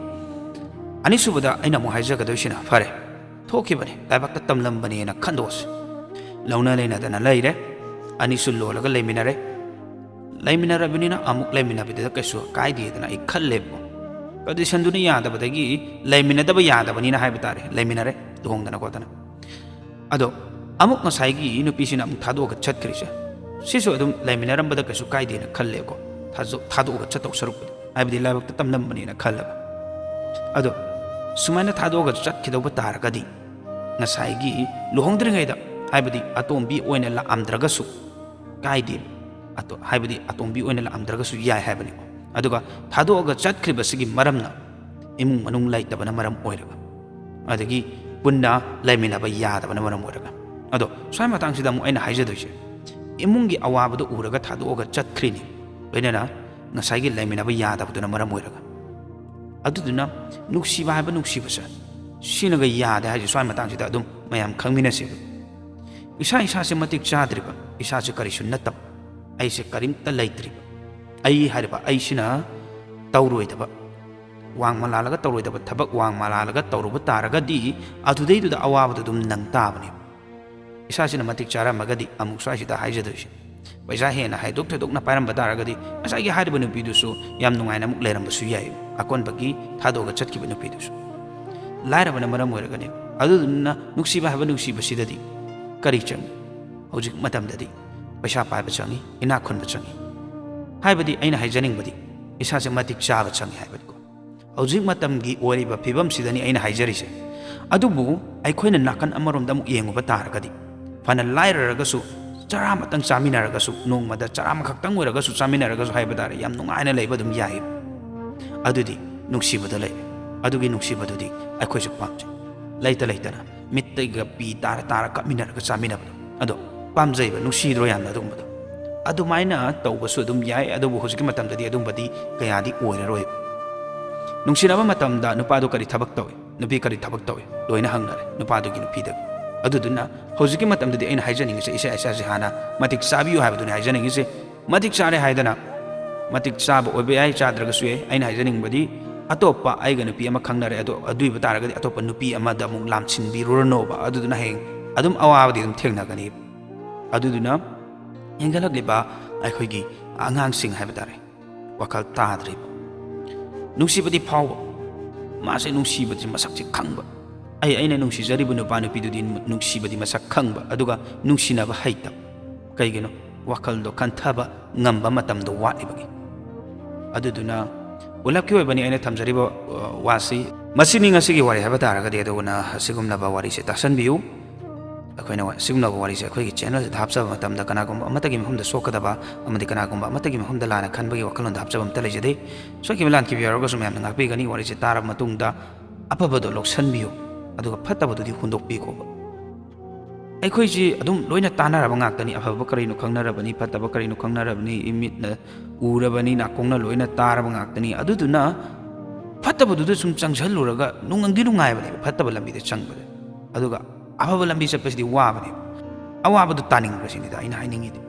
ꯑꯅꯤꯁꯨꯕꯗ ꯑꯩꯅ ꯑꯃꯨꯛ ꯍꯥꯏꯖꯒꯗꯣꯏꯁꯤꯅ, ꯐꯔꯦ, ꯊꯣꯛꯈꯤꯕꯅꯤ, ꯂꯥꯏꯕꯛꯇ ꯇꯝꯂꯝꯕꯅꯦꯅ ꯈꯟꯗꯣꯛꯑꯁꯤ꯫ ꯂꯧꯅ ꯂꯩꯅꯗꯅ ꯂꯩꯔꯦ, ꯑꯅꯤꯁꯨ ꯂꯣꯜꯂꯒ ꯂꯩꯃꯤꯟꯅꯔꯦ꯫ ꯂꯩꯃꯤꯟꯅꯔꯕꯅꯤꯅ ꯑꯃꯨꯛ ꯂꯩꯃꯤꯟꯅꯕꯗꯨꯗ ꯀꯩꯁꯨ ꯀꯥꯏꯗꯦꯗꯅ ꯑꯩ ꯈꯜꯂꯦꯕꯀꯣ꯫ ꯀꯟꯗꯤꯁꯟꯗꯨꯅ ꯌꯥꯗꯕꯗꯒꯤ ꯂꯩꯃꯤꯟꯅꯗꯕ ꯌꯥꯗꯕꯅꯤꯅ ꯍꯥꯏꯕ ꯇꯥꯔꯦ, ꯂꯩꯃꯤꯟꯅꯔꯦ ꯂꯨꯍꯣꯡꯗꯅ ꯈꯣꯠꯇꯅ꯫ ꯑꯗꯣ ꯑꯃꯨꯛ ꯉꯁꯥꯏꯒꯤ ꯅꯨꯄꯤꯁꯤꯅ ꯑꯃꯨꯛ ꯊꯥꯗꯣꯛꯑꯒ ꯆꯠꯈ꯭ꯔꯤꯁꯦ, ꯁꯤꯁꯨ ꯑꯗꯨꯝ ꯂꯩꯃꯤꯟꯅꯔꯝꯕꯗ ꯀꯩꯁꯨ ꯀꯥꯏꯗꯦꯅ ꯈꯜꯂꯦꯀꯣ, ꯊꯥꯖꯣ-, ꯊꯥꯗꯣꯛꯑꯒ ꯆꯠꯇꯧ ꯁꯔꯨꯛꯄꯨꯗꯤ, ꯍꯥꯏꯕꯗꯤ ꯂꯥꯏꯕꯛꯇ ꯇꯝꯂꯝꯕꯅꯦꯅ ꯈꯜꯂꯒ꯫ ꯑꯗꯣ ꯁꯨꯃꯥꯏꯅ ꯊꯥꯗꯣꯛꯑꯒ ꯆꯠꯈꯤꯗꯧꯕ ꯇꯥꯔꯒꯗꯤ, ꯉꯁꯥꯏꯒꯤ ꯂꯨꯍꯣꯡꯗ꯭ꯔꯤꯉꯩꯗ, ꯍꯥꯏꯕꯗꯤ ꯑꯇꯣꯝꯕꯤ ꯑꯣꯏꯅ ꯂꯥꯛꯑꯝꯗ꯭ꯔꯒꯁꯨ ꯀꯥꯏꯗꯦ, ꯑꯇꯣ-, ꯍꯥꯏꯕꯗꯤ ꯑꯇꯣꯝꯕꯤ ꯑꯣꯏꯅ ꯂꯥꯛꯑꯝꯗ꯭ꯔꯒꯁꯨ ꯌꯥꯏ ꯍꯥꯏꯕꯅꯤꯀꯣ꯫ ꯑꯗꯨꯒ ꯊꯥꯗꯣꯛꯑꯒ ꯆꯠꯈ꯭ꯔꯤꯕꯁꯤꯒꯤ ꯃꯔꯝꯅ ꯏꯃꯨꯡ ꯃꯅꯨꯡ ꯂꯩꯇꯕꯅ ꯃꯔꯝ ꯑꯣꯏꯔꯒ, ꯑꯗꯒꯤ ꯄꯨꯟꯅ ꯂꯩꯃꯤꯟꯅꯕ ꯌꯥꯗꯕꯅ ꯃꯔꯝ ꯑꯣꯏꯔꯒ꯫ ꯑꯗꯣ ꯁ꯭ꯋꯥꯏ ꯃꯇꯥꯡꯁꯤꯗ ꯑꯃꯨꯛ ꯑꯩꯅ ꯍꯥꯏꯖꯗꯣꯏꯁꯦ, ꯏꯃꯨꯡꯒꯤ ꯑꯋꯥꯕꯗꯣ ꯎꯔꯒ ꯊꯥꯗꯣꯛꯑꯒ ꯆꯠꯈ꯭ꯔꯤꯅꯤ, ꯂꯣꯏꯅꯅ ꯉꯁꯥꯏꯒꯤ ꯂꯩꯃꯤꯟꯅꯕ ꯌꯥꯗꯕꯗꯨꯅ ꯃꯔꯝ ꯑꯣꯏꯔꯒ꯫ ꯑꯗꯨꯗꯨꯅ ꯅꯨꯡꯁꯤꯕ ꯍꯥꯏꯕ ꯅꯨꯡꯁꯤꯕꯁꯦ, ꯁꯤꯅꯒ ꯌꯥꯗꯦ ꯍꯥꯏꯁꯦ ꯁ꯭ꯋꯥꯏ ꯃꯇꯥꯡꯁꯤꯗ ꯑꯗꯨꯝ ꯃꯌꯥꯝ ꯈꯪꯃꯤꯟꯅꯁꯦꯕ꯫ ꯏꯁꯥ ꯏꯁꯥꯁꯦ ꯃꯇꯤꯛ ꯆꯥꯗ꯭ꯔꯤꯕ, ꯏꯁꯥꯁꯦ ꯀꯔꯤꯁꯨ ꯅꯠꯇꯕ, ꯑꯩꯁꯦ ꯀꯔꯤꯝꯇ ꯂꯩꯇ꯭ꯔꯤꯕ꯫ ꯑꯩ ꯍꯥꯏꯔꯤꯕ ꯑꯩꯁꯤꯅ ꯇꯧꯔꯣꯏꯗꯕ, ꯋꯥꯡ ꯃꯂꯥꯜꯂꯒ ꯇꯧꯔꯣꯏꯗꯕ ꯊꯕꯛ ꯋꯥꯡ ꯃꯂꯥꯜꯂꯒ ꯇꯧꯔꯨꯕ ꯇꯥꯔꯒꯗꯤ, ꯑꯗꯨꯗꯩꯗꯨꯗ ꯑꯋꯥꯕꯗꯨ ꯑꯗꯨꯝ ꯅꯪ ꯇꯥꯕꯅꯦꯕ꯫ ꯏꯁꯥꯁꯤꯅ ꯃꯇꯤꯛ ꯆꯥꯔꯝꯃꯒꯗꯤ, ꯑꯃꯨꯛ ꯁ꯭ꯋꯥꯏꯁꯤꯗ ꯍꯥꯏꯖꯗꯣꯏꯁꯦ, ꯄꯩꯁꯥ ꯍꯦꯟꯅ ꯍꯥꯏꯗꯣꯛ ꯊꯣꯏꯗꯣꯛꯅ ꯄꯥꯏꯔꯝꯕ ꯇꯥꯔꯒꯗꯤ, ꯉꯁꯥꯏꯒꯤ ꯍꯥꯏꯔꯤꯕ ꯅꯨꯄꯤꯗꯨꯁꯨ ꯌꯥꯝ ꯅꯨꯡꯉꯥꯏꯅ ꯑꯃꯨꯛ ꯂꯩꯔꯝꯕꯁꯨ ꯌꯥꯏ꯫ ꯑꯀꯣꯟꯕꯒꯤ ꯊꯥꯗꯣꯛꯑꯒ ꯆꯠꯈꯤꯕ ꯅꯨꯄꯤꯗꯨꯁꯨ ꯂꯥꯏꯔꯕꯅ ꯃꯔꯝ ꯑꯣꯏꯔꯒꯅꯦꯕ꯫ ꯑꯗꯨꯗꯨꯅ ꯅꯨꯡꯁꯤꯕ ꯍꯥꯏꯕ ꯅꯨꯡꯁꯤꯕꯁꯤꯗꯗꯤ ꯀꯔꯤ ꯆꯪꯏ? ꯍꯧꯖꯤꯛ ꯃꯇꯝꯗꯗꯤ ꯄꯩꯁꯥ ꯄꯥꯏꯕ ꯆꯪꯏ, ꯏꯅꯥꯛ ꯈꯨꯟꯕ ꯆꯪꯏ꯫ ꯍꯥꯏꯕꯗꯤ ꯑꯩꯅ ꯍꯥꯏꯖꯅꯤꯡꯕꯗꯤ ꯏꯁꯥꯁꯦ ꯃꯇꯤꯛ ꯆꯥꯕ ꯆꯪꯏ ꯍꯥꯏꯕꯅꯤꯀꯣ꯫ ꯍꯧꯖꯤꯛ ꯃꯇꯝꯒꯤ ꯑꯣꯏꯔꯤꯕ ꯐꯤꯕꯝꯁꯤꯗꯅꯤ ꯑꯩꯅ ꯍꯥꯏꯖꯔꯤꯁꯦ꯫ ꯑꯗꯨꯕꯨ ꯑꯩꯈꯣꯏꯅ ꯅꯥꯀꯟ ꯑꯃꯔꯣꯝꯗ ꯑꯃꯨꯛ ꯌꯦꯡꯉꯨꯕ ꯇꯥꯔꯒꯗꯤ, ꯐꯅ ꯂꯥꯏꯔꯔꯒꯁꯨ, ꯆꯔꯥ ꯑꯃꯇꯪ ꯆꯥꯃꯤꯟꯅꯔꯒꯁꯨ, ꯅꯣꯡꯃꯗ ꯆꯔꯥ ꯑꯃꯈꯛꯇꯪ ꯑꯣꯏꯔꯒꯁꯨ ꯆꯥꯃꯤꯟꯅꯔꯒꯁꯨ ꯍꯥꯏꯕ ꯇꯥꯔꯦ, ꯌꯥꯝ ꯅꯨꯡꯉꯥꯏꯅ ꯂꯩꯕ ꯑꯗꯨꯝ ꯌꯥꯏ꯫ ꯑꯗꯨꯗꯤ ꯅꯨꯡꯁꯤꯕꯗ ꯂꯩꯔꯦ꯫ ꯑꯗꯨꯒꯤ ꯅꯨꯡꯁꯤꯕꯗꯨꯗꯤ ꯑꯩꯈꯣꯏꯁꯨ ꯄꯥꯝꯖꯩ꯫ ꯂꯩꯇ ꯂꯩꯇꯅ ꯃꯤꯠꯇꯩꯒ ꯄꯤ ꯇꯥꯔ ꯇꯥꯔ ꯀꯞꯃꯤꯟꯅꯔꯒ ꯆꯥꯃꯤꯟꯅꯕꯗꯣ, ꯑꯗꯣ ꯄꯥꯝꯖꯩꯕ, ꯅꯨꯡꯁꯤꯗ꯭ꯔꯣ ꯌꯥꯝꯅ ꯑꯗꯨꯒꯨꯝꯕꯗꯣ? ꯑꯗꯨꯃꯥꯏꯅ ꯇꯧꯕꯁꯨ ꯑꯗꯨꯝ ꯌꯥꯏ, ꯑꯗꯨꯕꯨ ꯍꯧꯖꯤꯛꯀꯤ ꯃꯇꯝꯗꯗꯤ ꯑꯗꯨꯝꯕꯗꯤ ꯀꯌꯥꯗꯤ ꯑꯣꯏꯔꯔꯣꯏꯕ꯫ ꯅꯨꯡꯁꯤꯅꯕ ꯃꯇꯝꯗ ꯅꯨꯄꯥꯗꯣ ꯀꯔꯤ ꯊꯕꯛ ꯇꯧꯏ, ꯅꯨꯄꯤ ꯀꯔꯤ ꯊꯕꯛ ꯇꯧꯏ, ꯂꯣꯏꯅ ꯍꯪꯅꯔꯦ ꯅꯨꯄꯥꯗꯨꯒꯤ ꯅꯨꯄꯤꯗꯒꯤ꯫ ꯑꯗꯨꯗꯨꯅ ꯍꯧꯖꯤꯛꯀꯤ ꯃꯇꯝꯗꯗꯤ ꯑꯩꯅ ꯍꯥꯏꯖꯅꯤꯡꯉꯤꯁꯦ, ꯏꯁꯥ ꯏꯁꯥꯁꯦ ꯍꯥꯟꯅ ꯃꯇꯤꯛ ꯆꯥꯕꯤꯌꯨ ꯍꯥꯏꯕꯗꯨꯅꯤ ꯍꯥꯏꯖꯅꯤꯡꯉꯤꯁꯦ꯫ ꯃꯇꯤꯛ ꯆꯥꯔꯦ ꯍꯥꯏꯗꯅ, ꯃꯇꯤꯛ ꯆꯥꯕ ꯑꯣꯏꯕ ꯌꯥꯏ, ꯆꯥꯗ꯭ꯔꯒꯁꯨ ꯌꯥꯏ꯫ ꯑꯩꯅ ꯍꯥꯏꯖꯅꯤꯡꯕꯗꯤ, ꯑꯇꯣꯞꯄ ꯑꯩꯒ ꯅꯨꯄꯤ ꯑꯃ ꯈꯪꯅꯔꯦ, ꯑꯗꯣ ꯑꯗꯨ ꯑꯣꯏꯕ ꯇꯥꯔꯒꯗꯤ ꯑꯇꯣꯞꯄ ꯅꯨꯄꯤ ꯑꯃꯗ ꯑꯃꯨꯛ ꯂꯥꯝꯁꯤꯟꯕꯤꯔꯨꯔꯅꯣꯕ꯫ ꯑꯗꯨꯗꯨꯅ ꯍꯌꯦꯡ ꯑꯗꯨꯝ ꯑꯋꯥꯕꯗꯤ ꯑꯗꯨꯝ ꯊꯦꯡꯅꯒꯅꯤ꯫ ꯑꯗꯨꯗꯨꯅ ꯍꯦꯟꯒꯠꯂꯛꯂꯤꯕ ꯑꯩꯈꯣꯏꯒꯤ ꯑꯉꯥꯡꯁꯤꯡ ꯍꯥꯏꯕ ꯇꯥꯔꯦ, ꯋꯥꯈꯜ ꯇꯥꯗ꯭ꯔꯤꯕ, ꯅꯨꯡꯁꯤꯕꯗꯤ ꯐꯥꯎꯕ, ꯃꯥꯁꯦ ꯅꯨꯡꯁꯤꯕꯁꯦ ꯃꯁꯛꯁꯦ ꯈꯪꯕ, ꯑꯩ, ꯑꯩꯅ ꯅꯨꯡꯁꯤꯖꯔꯤꯕ ꯅꯨꯄꯥ ꯅꯨꯄꯤꯗꯨꯗꯤ ꯅꯨꯡꯁꯤꯕꯗꯤ ꯃꯁꯛ ꯈꯪꯕ, ꯑꯗꯨꯒ ꯅꯨꯡꯁꯤꯅꯕ ꯍꯩꯇꯕ꯫ ꯀꯩꯒꯤꯅꯣ? ꯋꯥꯈꯜꯗꯣ ꯈꯟꯊꯕ ꯉꯝꯕ ꯃꯇꯝꯗꯣ ꯋꯥꯠꯂꯤꯕꯒꯤ꯫ ꯑꯗꯨꯗꯨꯅ ꯄꯨꯂꯞꯀꯤ ꯑꯣꯏꯕꯅꯤ ꯑꯩꯅ ꯊꯝꯖꯔꯤꯕ, ꯑ, ꯋꯥꯁꯤ꯫ ꯃꯁꯤꯅꯤ ꯉꯁꯤꯒꯤ ꯋꯥꯔꯤ ꯍꯥꯏꯕ ꯇꯥꯔꯒꯗꯤ, ꯑꯗꯨꯅ ꯑꯁꯤꯒꯨꯝꯂꯕ ꯋꯥꯔꯤꯁꯦ ꯇꯥꯁꯟꯕꯤꯌꯨ꯫ ꯑꯩꯈꯣꯏꯅ ꯁꯤꯒꯨꯝꯂꯕ ꯋꯥꯔꯤꯁꯦ ꯑꯩꯈꯣꯏꯒꯤ ꯆꯦꯅꯦꯜꯁꯤꯗ ꯍꯥꯞꯆꯕ ꯃꯇꯝꯗ ꯀꯅꯥꯒꯨꯝꯕ ꯑꯃꯠꯇꯒꯤ ꯃꯐꯝꯗ ꯁꯣꯛꯀꯗꯕ ꯑꯃꯗꯤ ꯀꯅꯥꯒꯨꯝꯕ ꯑꯃꯠꯇꯒꯤ ꯃꯐꯝꯗ ꯂꯥꯟꯅ ꯈꯟꯕꯒꯤ ꯋꯥꯈꯜꯂꯣꯟꯗ ꯍꯥꯞꯆꯕ ꯑꯃꯠꯇ ꯂꯩꯖꯗꯦ꯫ ꯁꯣꯏꯈꯤꯕ ꯂꯥꯟꯈꯤꯕ ꯌꯥꯎꯔꯒꯁꯨ ꯃꯌꯥꯝꯅ ꯉꯥꯛꯄꯤꯒꯅꯤ꯫ ꯋꯥꯔꯤꯁꯦ ꯇꯥꯔꯕ ꯃꯇꯨꯡꯗ ꯑꯐꯕꯗꯣ ꯂꯧꯁꯟꯕꯤꯌꯨ, ꯑꯗꯨꯒ ꯐꯠꯇꯕꯗꯨꯗꯤ ꯍꯨꯟꯗꯣꯛꯄꯤꯈꯣꯕ꯫ ꯑꯩꯈꯣꯏꯁꯤ ꯑꯗꯨꯝ ꯂꯣꯏꯅ ꯇꯥꯟꯅꯔꯕ ꯉꯥꯛꯇꯅꯤ, ꯑꯐꯕ ꯀꯔꯤꯅꯣ ꯈꯪꯅꯔꯕꯅꯤ, ꯐꯠꯇꯕ ꯀꯔꯤꯅꯣ ꯈꯪꯅꯔꯕꯅꯤ, ꯏꯃꯤꯠꯅ ꯎꯔꯕꯅꯤ, ꯅꯥꯀꯣꯡꯅ ꯂꯣꯏꯅ ꯇꯥꯔꯕ ꯉꯥꯛꯇꯅꯤ꯫ ꯑꯗꯨꯗꯨꯅ ꯐꯠꯇꯕꯗꯨꯗ ꯁꯨꯝ ꯆꯪꯁꯜꯂꯨꯔꯒ ꯅꯨꯡꯗꯤ ꯅꯨꯡꯉꯥꯏꯕꯅꯦꯕ ꯐꯠꯇꯕ ꯂꯝꯕꯤꯗ ꯆꯪꯕꯗ, ꯑꯗꯨꯒ ꯑꯐꯕ ꯂꯝꯕꯤ ꯆꯠꯄꯁꯤꯗꯤ ꯋꯥꯕꯅꯦꯕ꯫ ꯑꯋꯥꯕꯗꯨ ꯇꯥꯅꯤꯡꯕꯁꯤꯅꯤꯗ ꯑꯩꯅ ꯍꯥꯏꯅꯤꯡꯉꯤꯗꯤ꯫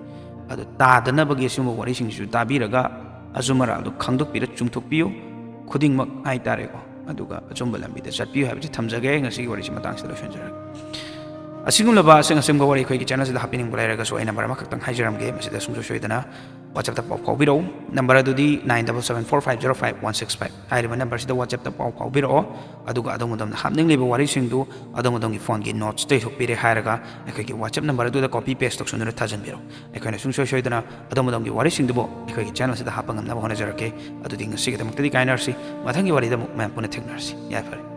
ꯑꯗꯨ ꯇꯥꯗꯅꯕꯒꯤ ꯑꯁꯤꯒꯨꯝꯕ ꯋꯥꯔꯤꯁꯤꯡꯁꯤꯁꯨ ꯇꯥꯕꯤꯔꯒ ꯑꯆꯨꯝ ꯑꯔꯥꯟꯗꯨ ꯈꯪꯗꯣꯛꯄꯤꯔ ꯆꯨꯝꯊꯣꯛꯄꯤꯌꯨ꯫ ꯈꯨꯗꯤꯡꯃꯛ ꯍꯥꯏꯇꯥꯔꯦꯀꯣ, ꯑꯗꯨꯒ ꯑꯆꯨꯝꯕ ꯂꯝꯕꯤꯗ ꯆꯠꯄꯤꯌꯨ ꯍꯥꯏꯕꯁꯤ ꯊꯝꯖꯒꯦ꯫ ꯉꯁꯤꯒꯤ ꯋꯥꯔꯤꯁꯤ ꯃꯇꯥꯡꯁꯤꯗ ꯂꯣꯏꯁꯤꯟꯖꯔꯒꯦ꯫ ꯑꯁꯤꯒꯨꯝꯂꯕ ꯑꯁꯦꯡ ꯑꯁꯦꯡꯕ ꯋꯥꯔꯤ ꯑꯩꯈꯣꯏꯒꯤ ꯆꯦꯅꯦꯜꯁꯤꯗ ꯍꯥꯞꯄꯤꯅꯤꯡꯕ ꯂꯩꯔꯒꯁꯨ ꯑꯩ ꯅꯝꯕꯔ ꯑꯃꯈꯛꯇꯪ ꯍꯥꯏꯖꯔꯝꯒꯦ, ꯃꯁꯤꯗ ꯁꯨꯡꯁꯣꯏ ꯁꯣꯏꯗꯅ WhatsApp-ꯇ ꯄꯥꯎ ꯐꯥꯎꯕꯤꯔꯛꯎ꯫ ꯅꯝꯕꯔ ꯑꯗꯨꯗꯤ nine double seven four five zero five one six five꯫ ꯍꯥꯏꯔꯤꯕ ꯅꯝꯕꯔꯁꯤꯗ WhatsApp-ꯇ ꯄꯥꯎ ꯐꯥꯎꯕꯤꯔꯛꯑꯣ꯫ ꯑꯗꯨꯒ ꯑꯗꯣꯝ ꯑꯗꯣꯝꯅ ꯍꯥꯞꯅꯤꯡꯂꯤꯕ ꯋꯥꯔꯤꯁꯤꯡꯗꯨ ꯑꯗꯣꯝ ꯑꯗꯣꯝꯒꯤ ꯐꯣꯟꯒꯤ ꯅꯣꯠꯁꯇ ꯏꯊꯣꯛꯄꯤꯔꯦ ꯍꯥꯏꯔꯒ ꯑꯩꯈꯣꯏꯒꯤ WhatsApp ꯅꯝꯕꯔ ꯑꯗꯨꯗ ꯀꯣꯄꯤ ꯄꯦꯁ ꯇꯧꯁꯤꯟꯗꯨꯅ ꯊꯥꯖꯤꯟꯕꯤꯔꯛꯎ꯫ ꯑꯩꯈꯣꯏꯅ ꯁꯨꯡꯁꯣꯏ ꯁꯣꯏꯗꯅ ꯑꯗꯣꯝ ꯑꯗꯣꯝꯒꯤ ꯋꯥꯔꯤꯁꯤꯡꯗꯨꯕꯨ ꯑꯩꯈꯣꯏꯒꯤ ꯆꯦꯅꯦꯜꯁꯤꯗ ꯍꯥꯞꯄ ꯉꯝꯅꯕ ꯍꯣꯠꯅꯖꯔꯛꯀꯦ꯫ ꯑꯗꯨꯗꯤ ꯉꯁꯤꯒꯤꯗꯃꯛꯇꯗꯤ ꯀꯥꯏꯅꯔꯁꯤ꯫ ꯃꯊꯪꯒꯤ ꯋꯥꯔꯤꯗ ꯑꯃꯨꯛ ꯃꯌꯥꯝ ꯄꯨꯟꯅ ꯊꯦꯡꯅꯔꯁꯤ꯫ ꯌꯥꯏꯐꯔꯦ꯫